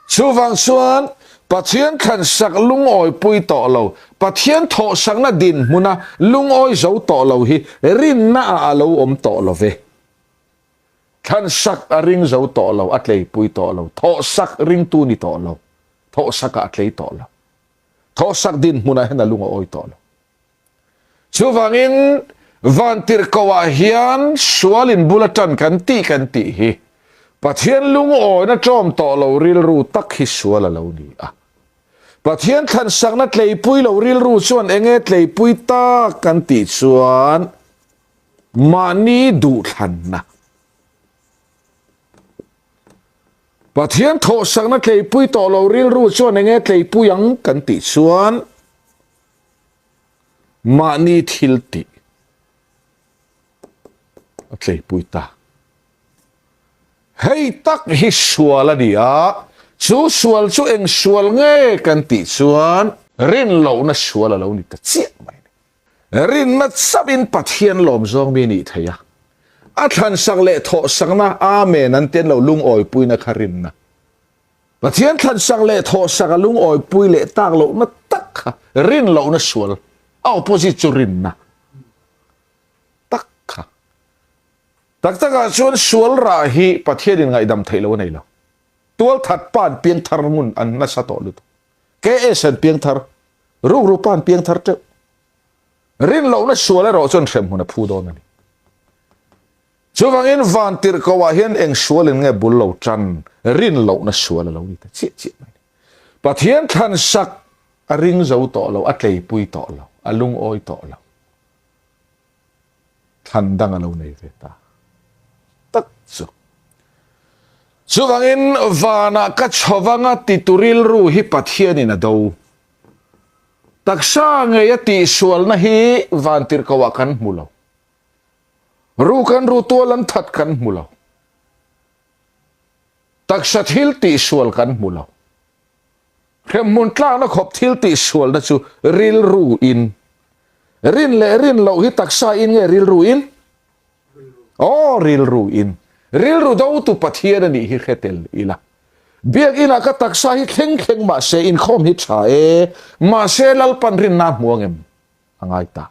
Chuvang chuan Pathian thlansak lungawipui tawh lo, Pathian thawhsakna dinhmuna lungawi zo tawh lo hi rinnaah a lo awm tawh lo ve. Thlansak a ring zo tawh lo, a tleipui tawh lo, thawhsak ringtu ni tawh lo, thawhsakah a tlei tawh lo. Thawhsak dinhmunah hian a lung a awi tawh lo. Chuvangin vantirhkoh-ah hian sualin bul a tan kan tih kan tih hi Pathian lungawina ṭawm tawh lo rilru tak hi sual a lo ni a. Pathian thlansakna tleipui lo rilru chuan enge tleipui tak kan tih chuan mahni duhthlanna. Pathian thawhsakna tleipui tawh lo rilru chuan enge tleipui ang kan tih chuan Mahni thil tih a tleipui ta. Hei tak hi sual a ni a, chu sual chu eng sual nge kan tih chuan rin lohna sual a lo ni ta chiah mai a ni. Rinna chauhin Pathian lawm zawng mi nih thei a, a thlansak leh thawhsakna Amen an tian lo lungawipuina kha rinna. Pathian thlansak leh thawhsak a lungawipui leh tak lohna tak kha rin lohna sual, a opposite chu rinna tak kha. Tak takah chuan sual rah hi Pathianin ngaihdam theih lo a nei lo. Tualthat pa an piangthar ngun an nasa tawh lutuk. KS an piangthar, rukru pa an piangthar teuh. Rin lohna sual erawh chuan hremhmun a phu dawn a ni. Chuvangin vantirhkoh ah hian eng sualin nge bul lo tan rin lohna sual a lo ni ta chiah chiah mai a ni. Pathian thlansak a ring zo tawh lo, a tleipui tawh lo, a lungawi tawh lo. Thlan dang a lo nei ve ta tak chu. Chuvangin vanah ka chho vanga titu rilru hi Pathianin a do. Taksa ngei a tihsualna hi vantirhkoh ah kan hmu lo. Ru kan ru tual an that kan hmu lo. Taksa thil tihsual kan hmu lo. Hremhmun tlakna khawp thil tihsualna chu rilru in. Rin leh rin loh hi taksa in nge rilru in? Aw rilru in. Rilru dotu Pathian a nih hi hre tel ila. Biakinah ka taksa hi thleng thleng mahse inkhawm hi tha e, mahse Lalpan rinna a hmu angem? A ngai ta.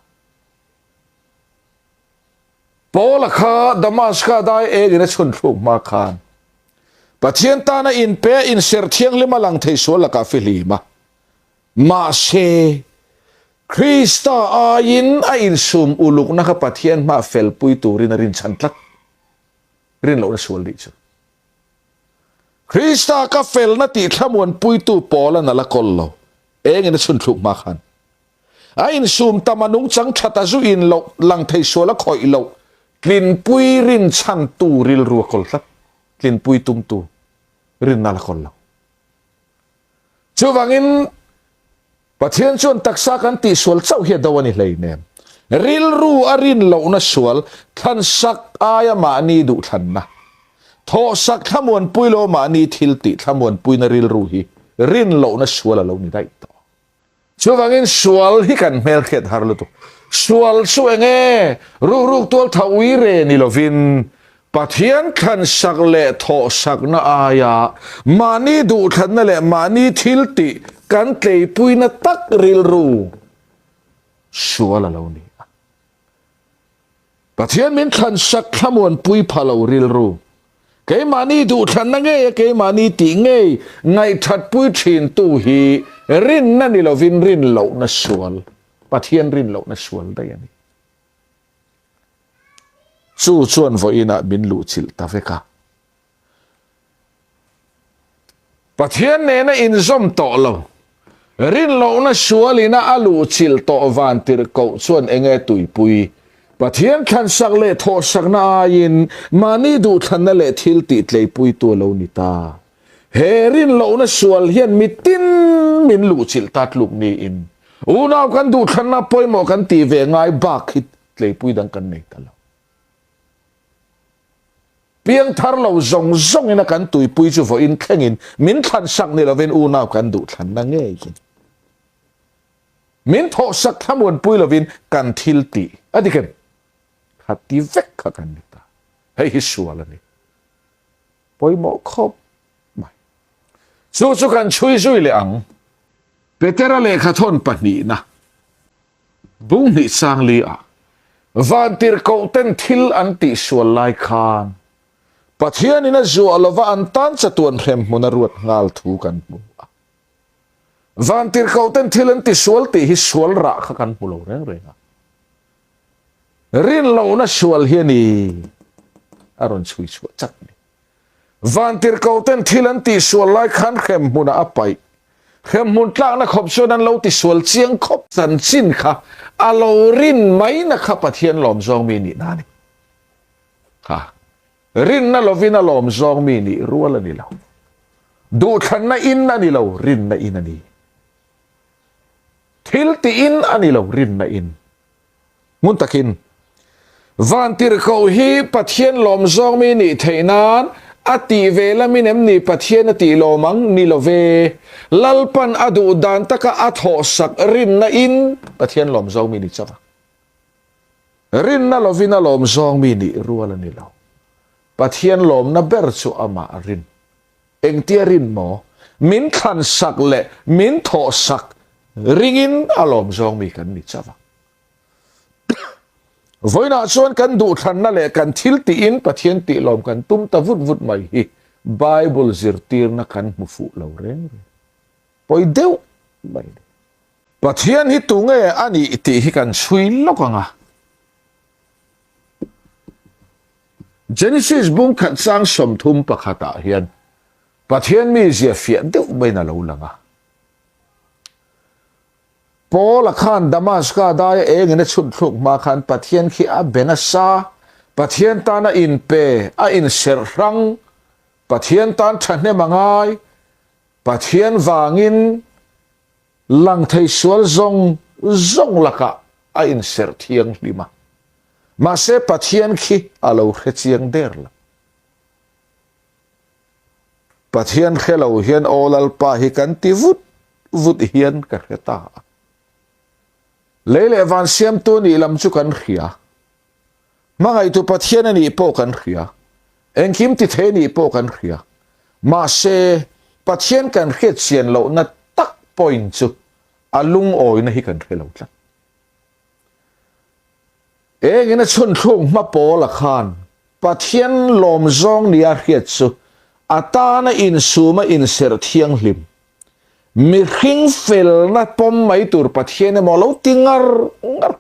Paula kha Damaska dai engin a chhun thluk hma khan Pathian tana inpe a inserh thianghlim a lang thei sual lakah fihlim a. Mahse, Krista aiin a insum ulukna kha Pathian hmaah felpui turin a rinchhan tlat. Rin lohna sual nih chu. Krista ka felna tih thlamuanpuitu Paula'n a la kawl lo. Engin a chhun thluk hma khan. A insum tam a nungchang that a zu in loh, lang thei sual a khawih loh, tlinpui rinchhantu rilru a kawl tlat. Tlinpui tumtu rinna a la kawl lo. Chuvangin, Pathian chuan taksa kan tihsual chauh hi a do a ni hleinem. Rilru a rin lohna sual, thlansak aia mahni duhthlanna, thawhsak thlamuanpui lo mahni thil tih thlamuanpuina rilru hi rin lohna sual a lo ni daih tawh. Chuvangin sual hi kan hmelhriat har lutuk. Sual chu eng nge? Rukruk tual tha ui re ni lovin Pathian thlansak leh thawhsakna aia mahni duhthlanna leh mahni thil tih kan tleipuina tak rilru sual a lo ni a. Pathian min thlansak thlamuanpui pha lo rilru, keimahni duhthlanna ngei a keimahni tih ngei ngaihthatpui thintu hi rinna ni lovin rinlohna sual, Pathian rinlohna sual daih a ni. Chu chuan vawiinah min luhchilh ta vek a. Pathian nena inzawm tawh lo, rinlohna sualina a luhchilh tawh vantirhkoh chuan enge tuipui? Pathian thlansak leh thawhsakna aiin mahni duhthlanna leh thil tih tleipuitu a lo ni ta. He rinlohna sual hian mitin min luhchilh ta tluk niin unau kan duhthlanna pawimawh kan tih ve ngai bak hi tleipui dang kan nei ta lo. Piangthar lo zawng zawngin a kan tuipui chu vawiin thlengin min thlansak ni lovin unau kan duhthlanna ngeiin min thawhsak thlamuanpui lovin kan thil tih a dik em? Kha ti vek kha kan ni ta. Hei hi sual a ni. Pawimawh khawp mai. Chu chu kan chhui zui leh ang. Petera lehkhathawn pahnihna. Bung hnih sang li ah vantirhkoh ten thil an tih sual lai khan Pathian in a zuah lova an tan chatuan hrem hmun a ruat nghal thu kan hmu a. Vantirhkoh ten thil an ti sual tih hi sual rah kha kan hmu lo reng reng a. Rinlohna sual hi a ni a rawn chhui chhuah chat ni. Vantirhkoh ten thil an tihsual lai khan hremhmunah a paih. Hremhmun tlakna khawp chuan an lo tisual chiang khawp. Chanchin kha a lo rin maina kha Pathian lawm zawng mi nihna a ni. Kha rinna lovin a lawm zawng mi nih rual a ni lo. Duhthlanna in a ni lo, rinna in a ni. Thil tih in a ni lo, rinna in. Hmun takin, Vantirhkoh hi Pathian lawm zawngmi nih theih nan a tih ve lamin em ni Pathian a tih lawm ang? Ni lo ve. Lalpan a duh dan taka a thawhsak rinna in Pathian lawm zawngmi ni chauh a. Rinna lovin a lawm zawngmi nih rual a ni lo. Pathian lawmna ber chu amah a rin. Engtia rin maw? Min thlansak leh min thawhsak ringin a lawm zawngmi kan ni chauh a. Vawiinah chuan kan duhthlanna leh kan thil tihin Pathian tih lawm kan tum ta vut vut mai hi Bible zirtirna kan hmu fuh lo reng reng. Pawi deuh mai a ni. Pathian hi tunge a nih tih hi kan chhui lawk ang a. Genesis bung khat chang 31 ah hian Pathian mizia fiah deuh maiin a lo lang a. Paula khan Damaska daia engin a chhun thluk hma khan Pathian khi a be nasa, Pathian tan a inpe, a inserh hrang, Pathian tan thahnem a ngai, Pathian vangin Lang thei sual zawng zawng lakah a inserh thianghlim a. Mahse Pathian khi a lo hre chiang der lo. Pathian hre lo hian Aw Lalpa hi kan ti vut vut hian ka hre ta a. Lei leh van siamtu nih lam chu kan hria. Hmangaihtu Pathian a nih pawh kan hria. Engkim ti thei a nih pawh kan hria. Mahse, Pathian kan hriat chian lohna tak point chu a lungawina hi kan hre lo tlat. Engin a chhun thluk hma Paula khan Pathian lawm zawng nia hriat chu a tana insuma inserh thianghlim, mihring felna pawm mai tur Pathian emaw lo ti ngar ngar.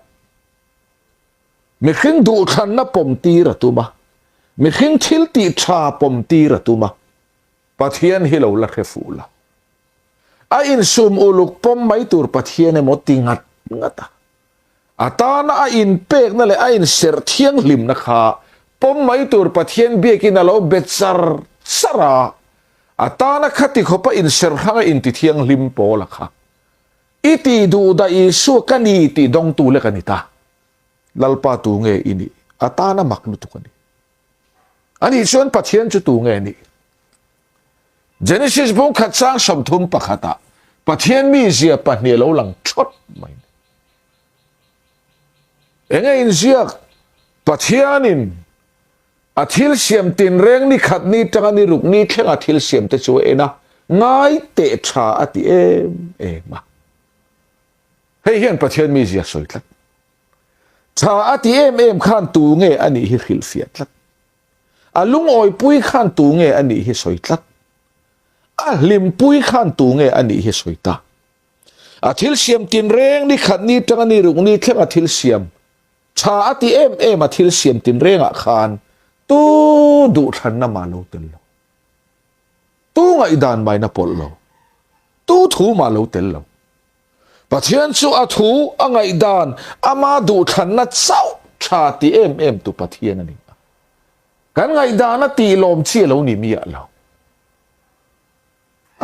Mihring duhthlanna pawm tir a tum a, mihring thil tih tha pawm tir a tum a, Pathian hi lo la hre fuh la. A insum uluk pawm mai tur Pathian emaw ti ngat ngat a. A tana a inpekna leh a inserh thianghlimna kha pawm mai tur Pathian biakin a lo be char char a, a tana khati khawpa inserh hranga intithianghlim pawl a kha. I tih duh dah Isua ka ni tih dawngtu lek a ni ta. Lalpa tu nge i nih? A tana mak lutuk a ni. Anih chuan Pathian chu tu nge nih? Genesis bung khat chang 31 ah Pathian mizia pahnih a lo lang thawt mai. Enge inziak? Pathianin a thil siam tinreng ni khat ni tanga ni ruk ni thlenga thil siam te chu a en a, ngai teh tha a ti em em a. Hei hian Pathian mizia sawi tlat. Tha a ti em em khan tu nge a nih hi hrilhfiah tlat. A lungawipui khan tu nge a nih hi sawi tlat. A hlimpui khan tu nge a nih hi sawi ta. A thil siam tinreng ni khat ni tanga ni ruk ni thleng a thil siam tha a ti em em a thil siam tinrengah khan tu duhthlanna mah lo tel lo. Tu ngaihdan maina pawlh lo. Tu thu mah lo tel lo. Pathian chu a thu, a ngaihdan, ama duhthlanna chauh tha ti em em tu Pathian a ni a. Kan ngaihdana tih lawm chi a lo ni miah lo.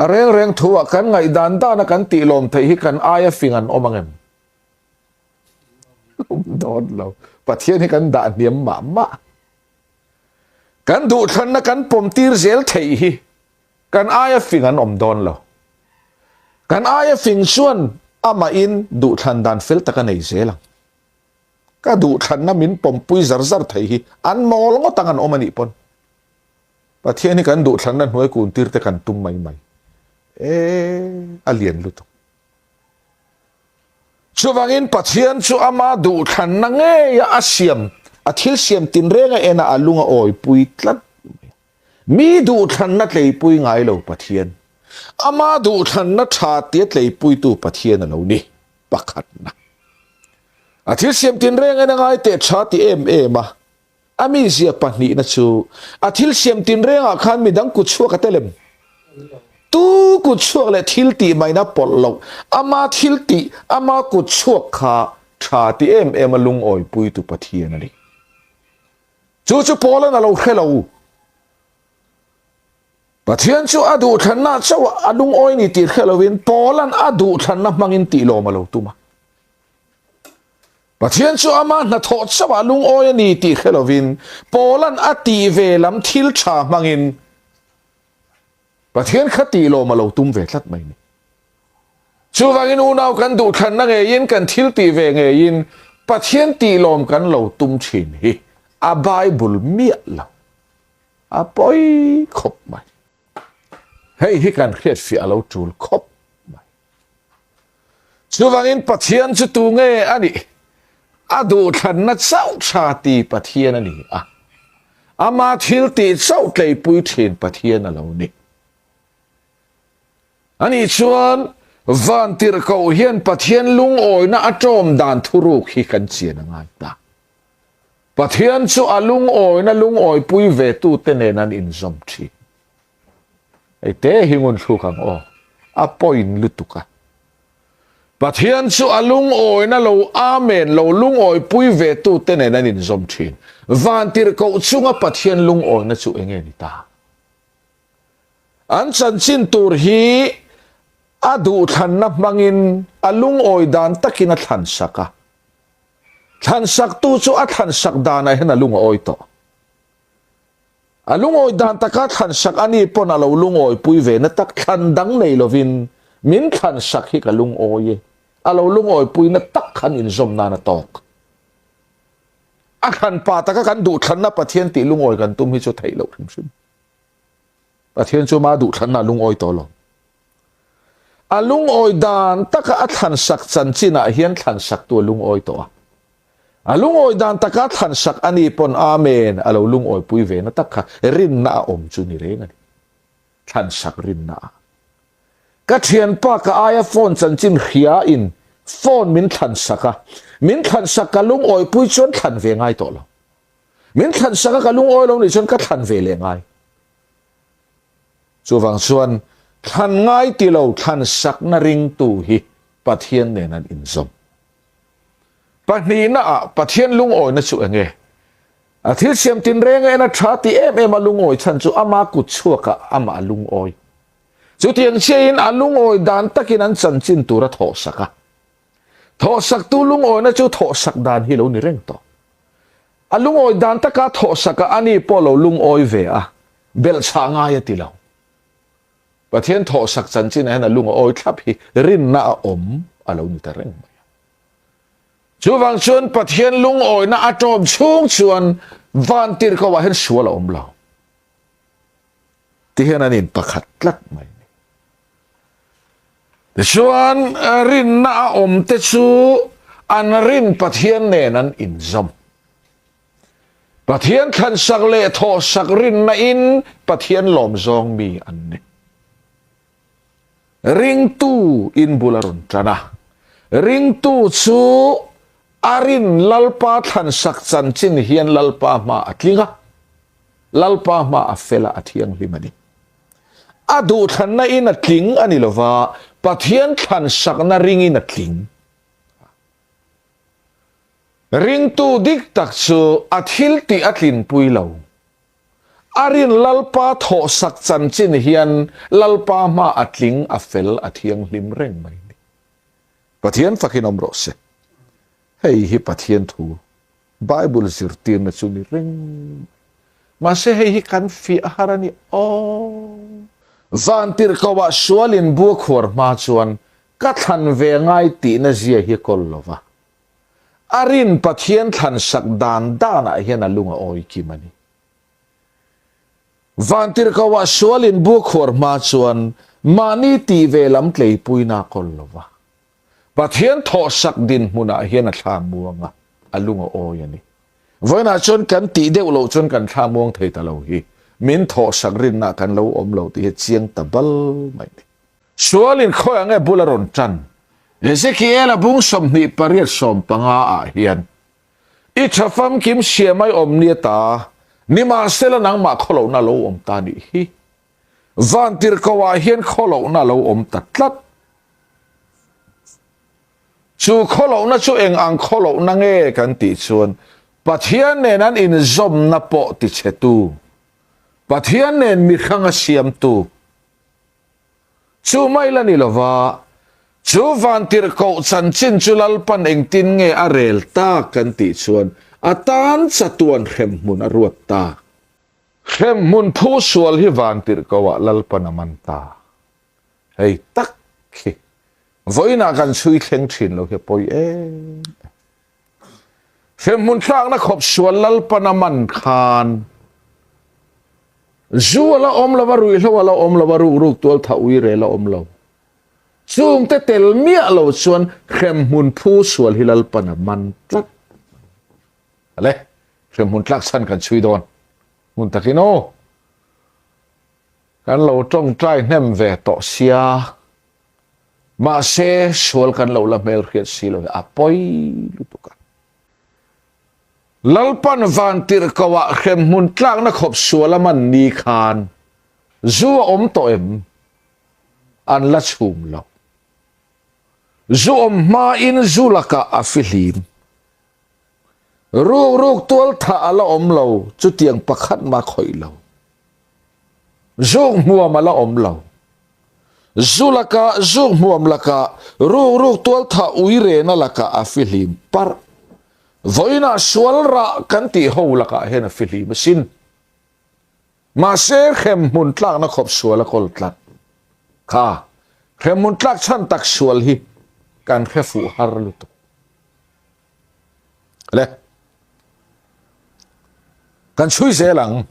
A reng reng thu ah kan ngaihdan dana kan tih lawm theih hi kan aia fing an awm ang em? Awm dawn lo. Pathian hi kan dah hniam mah mah. Kan duhthlanna kan pawm tir zel theih hi Kan aia fing an awm dawn lo. Kan aia fing chuan amahin duhthlan dan fel tak a nei zel ang. Ka duhthlanna min pawmpui zar zar thei hi an mawl ngawt ang an awm a nih pawn. Pathian hi kan duhthlanna hnuai kun tir te kan tum mai mai. E, a lian lutuk. Chuvangin Pathian chu ama duhthlanna ngeia a siam, a thil siam tinreng a en a, a lung a awipui tlat mai. Mi duhthlanna tleipui ngai lo Pathian, ama duhthlanna tha tia tleipuitu Pathian a lo ni, pakhatna. A thil siam tinreng en a ngai teh tha ti em em a, a mizia pahnihna chu a thil siam tinrengah khan midang kut chhuak a tel em? Tu kut chhuak leh thil tih maina pawlh loh, ama thil tih, ama kut chhuak kha tha ti em em a lungawipuitu Pathian a ni. Chu chu Paula'n a lo hre lo. Pathian chu a duhthlanna chauh a lungawi ni tih hre lovin Paula'n a duhthlanna hmangin tih lawm a lo tum a. Pathian chu ama hnathawh chauh a lungawi a ni tih hre lovin Paula'n a tih ve lam thil tha hmangin Pathian kha tih lawm a lo tum ve tlat mai ni. Chuvangin unau kan duhthlanna ngeiin kan thil tih ve ngeiin Pathian tih lawm kan lo tum thin hi a Bible miah lo. A pawi khawp mai. Hei hi kan hriatfiah a lo tul khawp mai. Chuvangin Pathian chu tu nge a nih? A duhthlanna chauh tha ti Pathian a ni a. Ama thil tih chauh tleipui thin Pathian a lo ni. Ani chuan Vantirhkoh hian Pathian lungawina a ṭawm dan thuruk hi kan chian a ngai ta. Pathian chu a lungawina lungawipui ve tute nen an inzawm ṭhin. Hei te hi ngun thluk ang aw, a point lutuk a. Pathian chu a lungawina lo Amen lo lungawipui ve tute nen an inzawm ṭhin. Vantirhkoh chunga Pathian lungawina chu enge ni ta? An chanchin tur hi a duhthlanna hmangin a lungawi dan takin a thlansak a. Thlansaktu chu a thlansak danah hian a lung a awi tawh. A lungawi dan taka thlansak a ni pawn a lo lungawipui ve na tak thlan dang nei lovin min thlansak hi ka lungawi e. A lo lungawipui na tak khan inzawm nan a tawk. A thlanpa taka kan duhthlanna Pathian tih lungawi kan tum hi chu theih loh hrim hrim. Pathian chu ma duhthlanna lungawi tawh lo. A lungawi dan taka a thlansak chanchinah hian thlansak tu a lungawi tawh a. A lungawi dan taka thlan sak a ni pawn Amen a lo lungawi pui ve na tak kha rinna a awm chu ni reng a ni. Thlan sak rinna a. Ka thianpa ka aia phone chanchin hria in phone min thlan sak a, min thlan sak ka lungawi pui chuan thlan ve ngai tawh lo. Min thlan sak a ka lungawi lo nih chuan ka thlan ve leh ngai. Chuvang chuan thlan ngai ti lo thlan sakna ringtu hi Pathian nen an inzawm. Pahnihna ah Pathian lungawina chu enge? A thil siam tinreng a en a tha ti em em a lungawi chhan chu ama kut chhuak ah amah a lungawi. Chutiang chiahin a lungawi dan takin an chanchin tur a thawhsak a. Thawhsaktu lungawina chu thawhsak dan hi lo ni reng tawh. A lungawi dan taka thawhsak a ani pawh lo lungawi ve a, belhchhah ngai a ti lo. Pathian thawhsak chanchinah hian a lung a awi thlap hi rinna a awm a lo ni ta reng mai a. Chuvang chuan Pathian lungawina a tawm chhung chuan vantirhkoh ah hian sual a awm lo. Ti hian an in pakhat tlat mai a ni. Tichuan rinna a awm te chu an rin Pathian nen an inzawm. Pathian thlansak leh thawhsak rinna in Pathian lawm zawng mi an ni. Ringtu in bul a rawn tan a. Ringtu chu a rin Lalpa thlansak chanchin hian Lalpa hma a tling a, Lalpa hma a fel a, a thianghlim a ni. A duhthlanna in a tling a ni lova, Pathian thlansakna ringin a tling. Ringtu dik tak chu a thil tih a tlinpui lo. A rin Lalpa thawhsak chanchin hian Lalpa hma a tling, a fel, a thianghlim reng mai ni. Pathian fakin awm rawh se. Hei hi Pathian thu, Bible zirtirna chu ni reng mai. Mahse hei hi kan fiah har a ni aw. Vantirhkohah sualin bu a khuar hma chuan ka thlan ve ngai tihna zia hi kawl lo va. A rin Pathian thlansak dan danah hian a lung a awi kim a ni. Vantirhkohah sualin bu khuar hma chuan mahni tih ve lam tleipuina a kawl lo va. Pathian thawhsak dinhmunah hian a thla muang a, a lung a awi a ni. Vawiinah chuan kan tih deuh loh chuan kan thla muang thei ta lo hi min thawhsak rinna kan lo awm lo tih hi chiang ta bal mai a ni. Sualin khawi ang e bul a rawn tan? Ezekiel-a bung 28 15 ah hian, I tha famkim siamai awm ni ata, nimahsela nangmah khawlohna lo awm ta nih hi. Vantirhkoh ah hian khawlohna lo awm ta tlat. Chu khawlohna chu eng ang khawlohna nge kan tih chuan Pathian nen an inzawmna pawh tichhetu, Pathian nen mihranga siamtu, Chu mai la ni lova, chu vantirhkoh chanchin chu Lalpan engtin nge a rel tak kan tih chuan a tan chatuan hremhmun a ruat ta. Hremhmun phu sual hi vantirhkohah Lalpan a man ta. Hei tak khi vawiinah kan chhui thleng thin lo hi a pawi em em. Hremhmun tlakna khawp sual Lalpan a man khan zu a la awm lo a, ruihhlo a la awm lo a, ruk ruk tual tha ui rel a awm lo. Chungte tel miah lo chuan hremhmun phu sual hi Lalpan a man tlat. Ale, hremhmun tlak chhan kan chhui dawn. Hmun takin aw. Kan lo tawngtai hnem ve tawh sia. Mahse, sual kan lo la hmelhriat si lo hi a pawi lutuk a. Lalpan vantirhkoh ah hremhmun tlakna khawp sual a man ni khan zu a awm tawh em? An la chhum lo. Zu awm hmain zu lakah a fihlim. Ruk ruk tual thah a la awm lo, chutiang pakhat mah khawih lo. Zuk hmuam a la awm lo. Zu lakah, zuk hmuam lakah, ruk ruk tual thah ui rena lakah a fihlim parh. Vawiinah sual rah kan tih ho lakah hian a fihlim asin. Mahse, hremhmun tlakna khawp sual a kawl tlat. Kha, hremhmun tlak chhan tak sual hi kan hre fuh har lutuk. Le, kan chhui zel ang.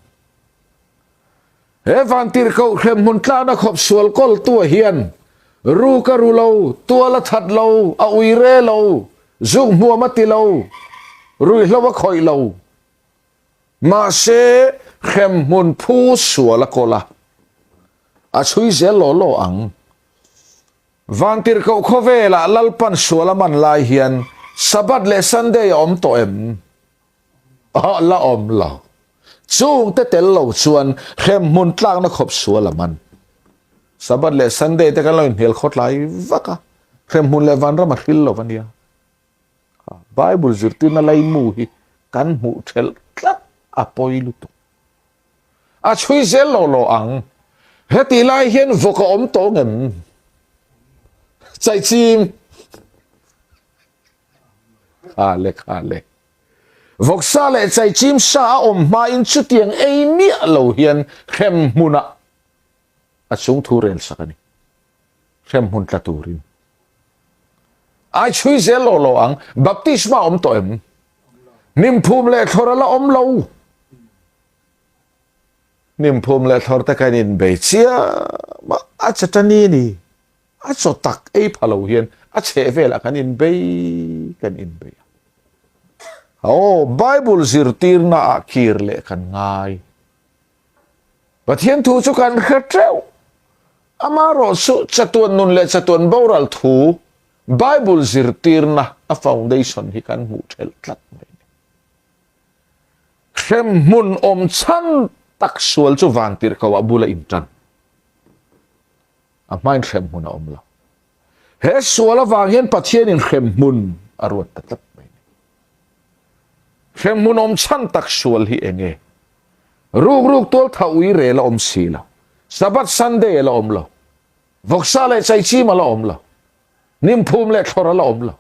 He vantirhkoh hremhmun tlakna khawp sual kawltu hian ru ka ru lo, tual a that lo, a ui re lo, zuk hmuam a ti lo. Ruihhlo a khawih lo. Mahse, hremhmun phu sual a kawl a, a chhui zel law law ang. Vantirhkoh khawvelah Lalpan sual a man lai hian Sabbath leh Sunday a awm tawh em? A la awm lo. Chungte tel lo chuan hremhmun tlakna khawp sual a man. Sabbath leh Sunday te kan lo inhnial khawtlai vak a, hremhmun leh vanram a hril lo a nia. Bible zirtirna laimu hi kan hmuh thelh tlat a pawi lutuk. A chhui zel lo lo ang. Hetih lai hian vawk a awm tawh ngem? Chaichim. Kha le kha le. Vawksa leh chaichim sa a awm hmain chutiang ei miah lo hian hrem hmunah a chungthu rel sak a ni. Hremhmun tla turin. Ai chhui zel lo lo ang. Baptisma awm tawh em? Hnim phum leh thlawr a la awm lo. Hnim phum leh thlawr te kan inbei chiam a, a chatani a ni. A chaw tak ei pha lo hian a chheh velah kan inbei kan inbei a. Aw, Bible zirtirna ah kir leh kan ngai. Pathian thu chu kan hre teuh. Amaherawhchu chatuan nun leh chatuan boral thu Bible zirtirna a foundation hi kan hmuh thelh tlat mai a ni. Hremhmun awm chhan tak sual chu vantirhkoh ah bula intan. A hmain hremhmun a awm lo. He sual avang hian Pathianin hremhmun a ruat ta tlat mai a ni. Hremhmun awm chhan tak sual hi eng nge? Ruk ruk tual tha ui rel a awm si lo. Sabbath Sunday a la awm lo. Vawksa leh chaichim a la awm lo. Nimphum leh thlawr a la awm lo.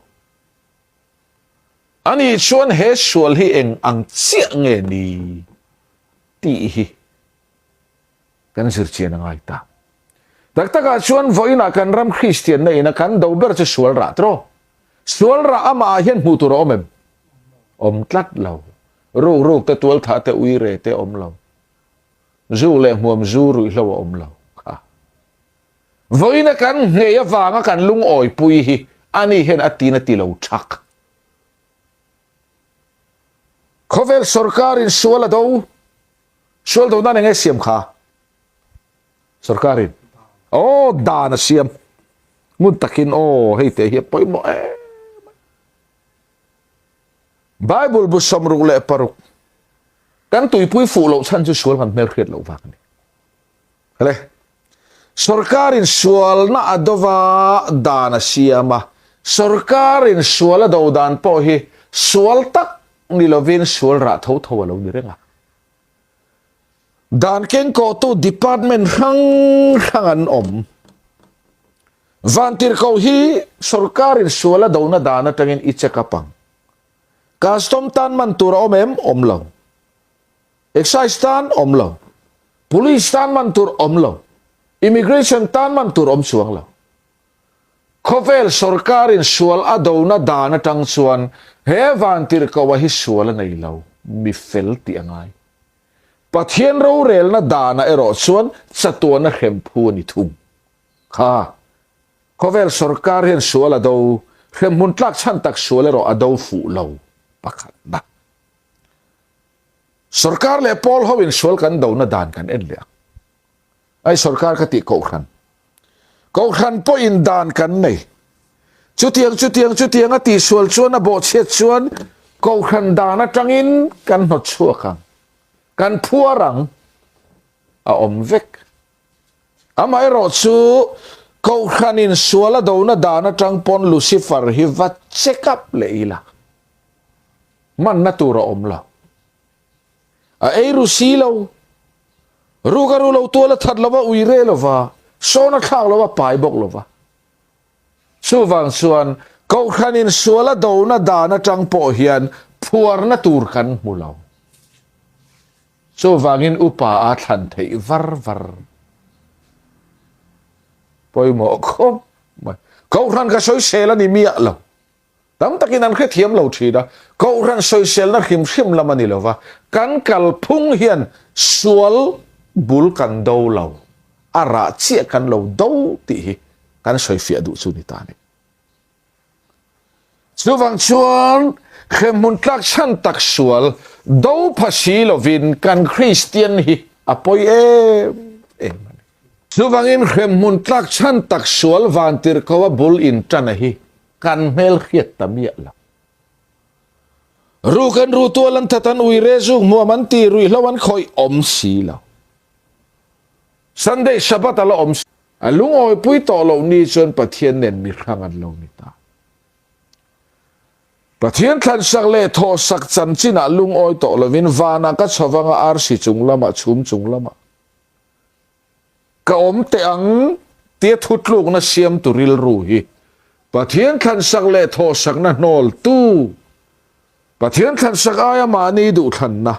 Ani chuan he sual hi eng ang chiah nge ni tih hi kan zirchian a ngai ta. Tak takah chuan vawiinah kan ram Kristianna ina kan do ber chu sual rah tiraw? Sual rah amah ah hian hmuh tur a awm em? Awm tlat lo. Ruk ruk te tual thah te ui re te awm lo. Zu leh hmuam zu ruihhlo a awm lo kha. Vawiina kan nghei avanga kan lungawi pui hi ani hian a tin a ti lo thak. Khawvel sorkarin sual a do. Sual do nan enge siam kha? Sorkarin aw dan a siam. Ngun takin aw hei te hi a pawimawh em. Bible bu 66 kan tuipui fuh loh chhan chu sual kan hmelhriat loh vang a ni. Hele, sorkarin sualna a dova dan a siam a, sorkarin sual a do dan pawh hi sual tak ni lovin sual rah tho tho a lo ni reng a. Dan kengkawhtu department hrang hrang an awm. Vantirhkoh hi sorkarin sual a dona dan atangin i check up ang. Custom tan man tur a awm em? Awm lo. Excise tan awm lo. Police tan man tur awm lo. Immigration tan man tur awm chuang lo. Khawvel sorkarin sual a dona dan atang chuan he vantirhkoh-a hi sual a nei lo, mi fel tih a ngai. Pathian rorelna danah erawh chuan chatuana hrem phu a ni thung. Kha, khawvel sorkar hian sual a do, hremhmun tlak chhan tak sual erawh a do fuh lo pakhatna. Sorkar leh pawl ho in sual kan dona dan kan en leh ang. Ai sorkar ka tih kohhran. Kohhran pawhin dan kan nei. Chutiang chutiang chutiang a tihsual chuan a bawhchhiat chuan kohhran dan atangin kan hnawt chhuak ang. Kan phuar ang. A awm vek. Amaherawhchu kohhranin sual a dona dan atang pawn Lucifer hi va check up leh ila. Manna tur a awm lo. A ei ru si lo. Ruk a ru lo tual a that lova, ui re lova, sawn a thlak lova, pai bawk lova. Chuvang chuan Kohhranin sual a dona dan atang pawh hian phuarna tur kan hmu lo. Chuvangin upa a thlan theih var var. Pawimawh khawp mai. Kohhran ka sawisel a ni miah lo. Tam takin an hrethiam lo thin a, Kohhran sawiselna hrim hrim lam a ni lo va, kan kalphung hian sual bul kan do lo, a rah chiah kan lo do tih hi kan sawifiah duh chu ni ta a ni. Chuvang chuan hremhmun tlak chhan tak sual do pha si lovin kan Kristian hi a pawi em em a ni. Chuvangin hremhmun tlak chhan tak sual vantirhkoa bul inṭana hi kan hmel hriat ta miah lo. Ru kan ru tual an that an ui re zuk hmuam an ti ruihhlo an khawih awm si lo. Sunday Sabbath a la awm si. A lungawipui tawh loh ni chuan Pathian nen mi hrang an lo ni ta. Pathian thlansak leh thawhsak chanchinah lungawi tawh lovin vanah ka chhovanga arsi chung lamah chhum chung lamah ka awm teh ang tia thutlukna siamtu rilru hi Pathian thlansak leh thawhsakna hnawltu, Pathian thlansak aia mahni duhthlanna,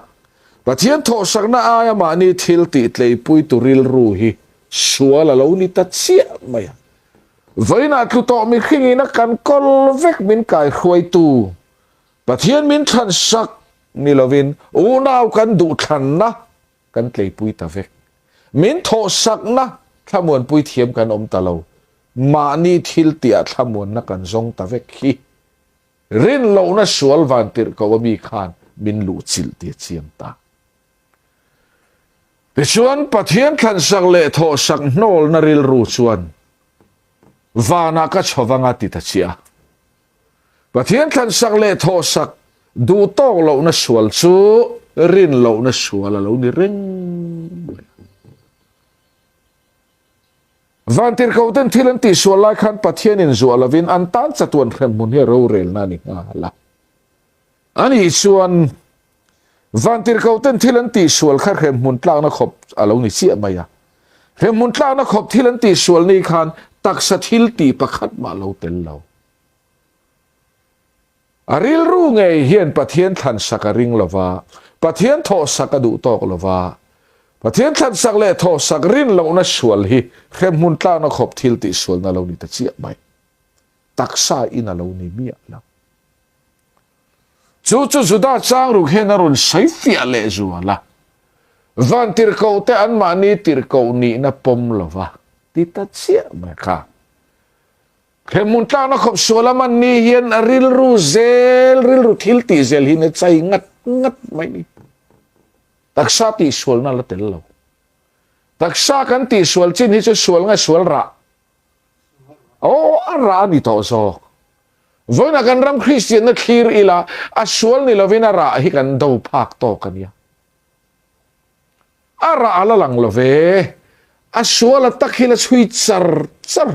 Pathian thawhsakna aia mahni thil tih tleipuitu rilru hi sual a lo ni ta chiah mai a. Vawiinah tlu tawh mihringin a kan kawl vek min kaihruaitu Pathian min thlansak ni lovin unau kan duhthlanna kan tleipui ta vek. Min thawhsakna thlamuanpui thiam kan awm ta lo. Mahni thil tihah thlamuanna kan zawng ta vek hi rinlohna sual van tirh ko a mi khan min luhchilh tih a chiang ta. Tichuan Pathian thlansak leh thawhsak hnawlna rilru chuan vanah ka chho vanga ti ta chiah a. Pathian thlansak leh thawhsak duh tawk lohna sual chu rin lohna sual a lo ni reng mai a. Vantirhkoten thil an tihsual lai khan Pathian inzuah lovin an tan chatuan hremhmun hi a rorelna a ni nghal a. Ani chuan Vantirhkoten thil an tihsual kha hremhmun tlakna khawp a lo ni chiah mai a. Hremhmun tlakna khawp thil an tihsual ni khan taksa thil tih pakhat mah lo tel lo. A rilru ngei hian Pathian thlansak a ring lo va, Pathian thawhsak a duh tawk lo va. Pathian thlansak leh thawhsak rin lohna sual hi hremhmun tlakna khawp thil tihsualna lo ni ta chiah mai. Taksa in a lo ni miah lo. Chu chu Juda changruk hian a rawn sawi fiah leh zual a, Van tirhkohte anmahni tirhkoh nihna pawm lova ti ta chiah mai kha. He hmun tlakna khawp sual a man ni hian a rilru zel, rilru thil tih zel hi na chai ngat ngat mai ni. Taksa tihsualna la tel lo. Taksa kan tihsual chin hi chu sual nge sual rah? Aw, a rah a ni tawh zawk. Vawiinah kan ram Kristianna thlir ila, a sual ni lovin a rah hi kan do phak tawk a nia. A rah a la lang lo ve, a sual a tak hi la chhui char char.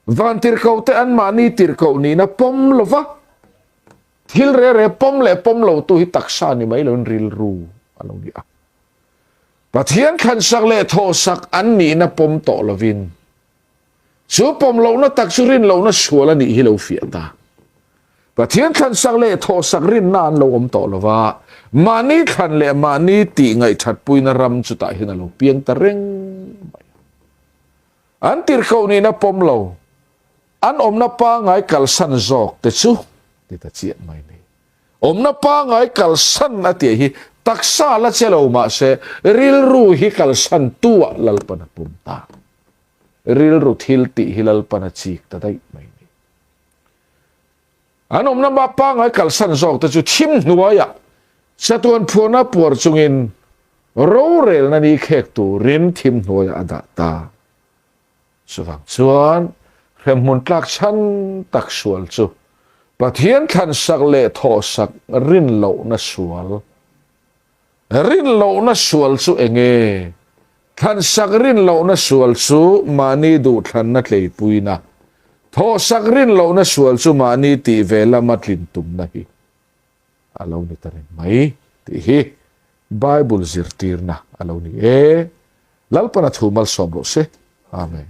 Van tirhkohte anmahni tirhkoh nihna pawm lova, thil re re pawm leh pawm lotu hi taksa ni mai loin rilru a lo ni a. Pathian thlansak leh thawhsak an nihna pawm tawh lovin, Chu pawm lohna tak chu rin lohna sual a nih hi lo fiah ta. Pathian thlansak leh thawhsak rinna an lo awm tawh lo va, mahni thlan leh mahni tih ngaihthatpuina ram chutah hian a lo piang ta reng mai a. An tirhkoh nihna pawm lo, an awmna pangngai kalsan zawk te chu ti ta chiah mai ni. Awmna pangngai kalsan a tih hi taksa la che lo mahse rilru hi kalsan tu ah Lalpan a pum ta. Rilru thil tih hi Lalpan a chik ta daih mai ni. An awmna mah pangngai kalsan zawk te chu thim hnuaiah chatuan phuarna puar chungin rorelna ni khek turin thim hnuaiah a dah ta. Chuvang chuan hremhmun tlak chhan tak sual chu Pathian thlansak leh thawhsak rin lohna sual Rin lohna sual chu eng nge? Thlansak rin lohna sual chu mahni duhthlanna tleipuina, thawhsak rin lohna sual chu mahni tih ve lama tlin tumna hi a lo ni ta reng mai tih hi Bible zirtirna a lo ni e. Lalpana thu malsawm rawh se. Amen.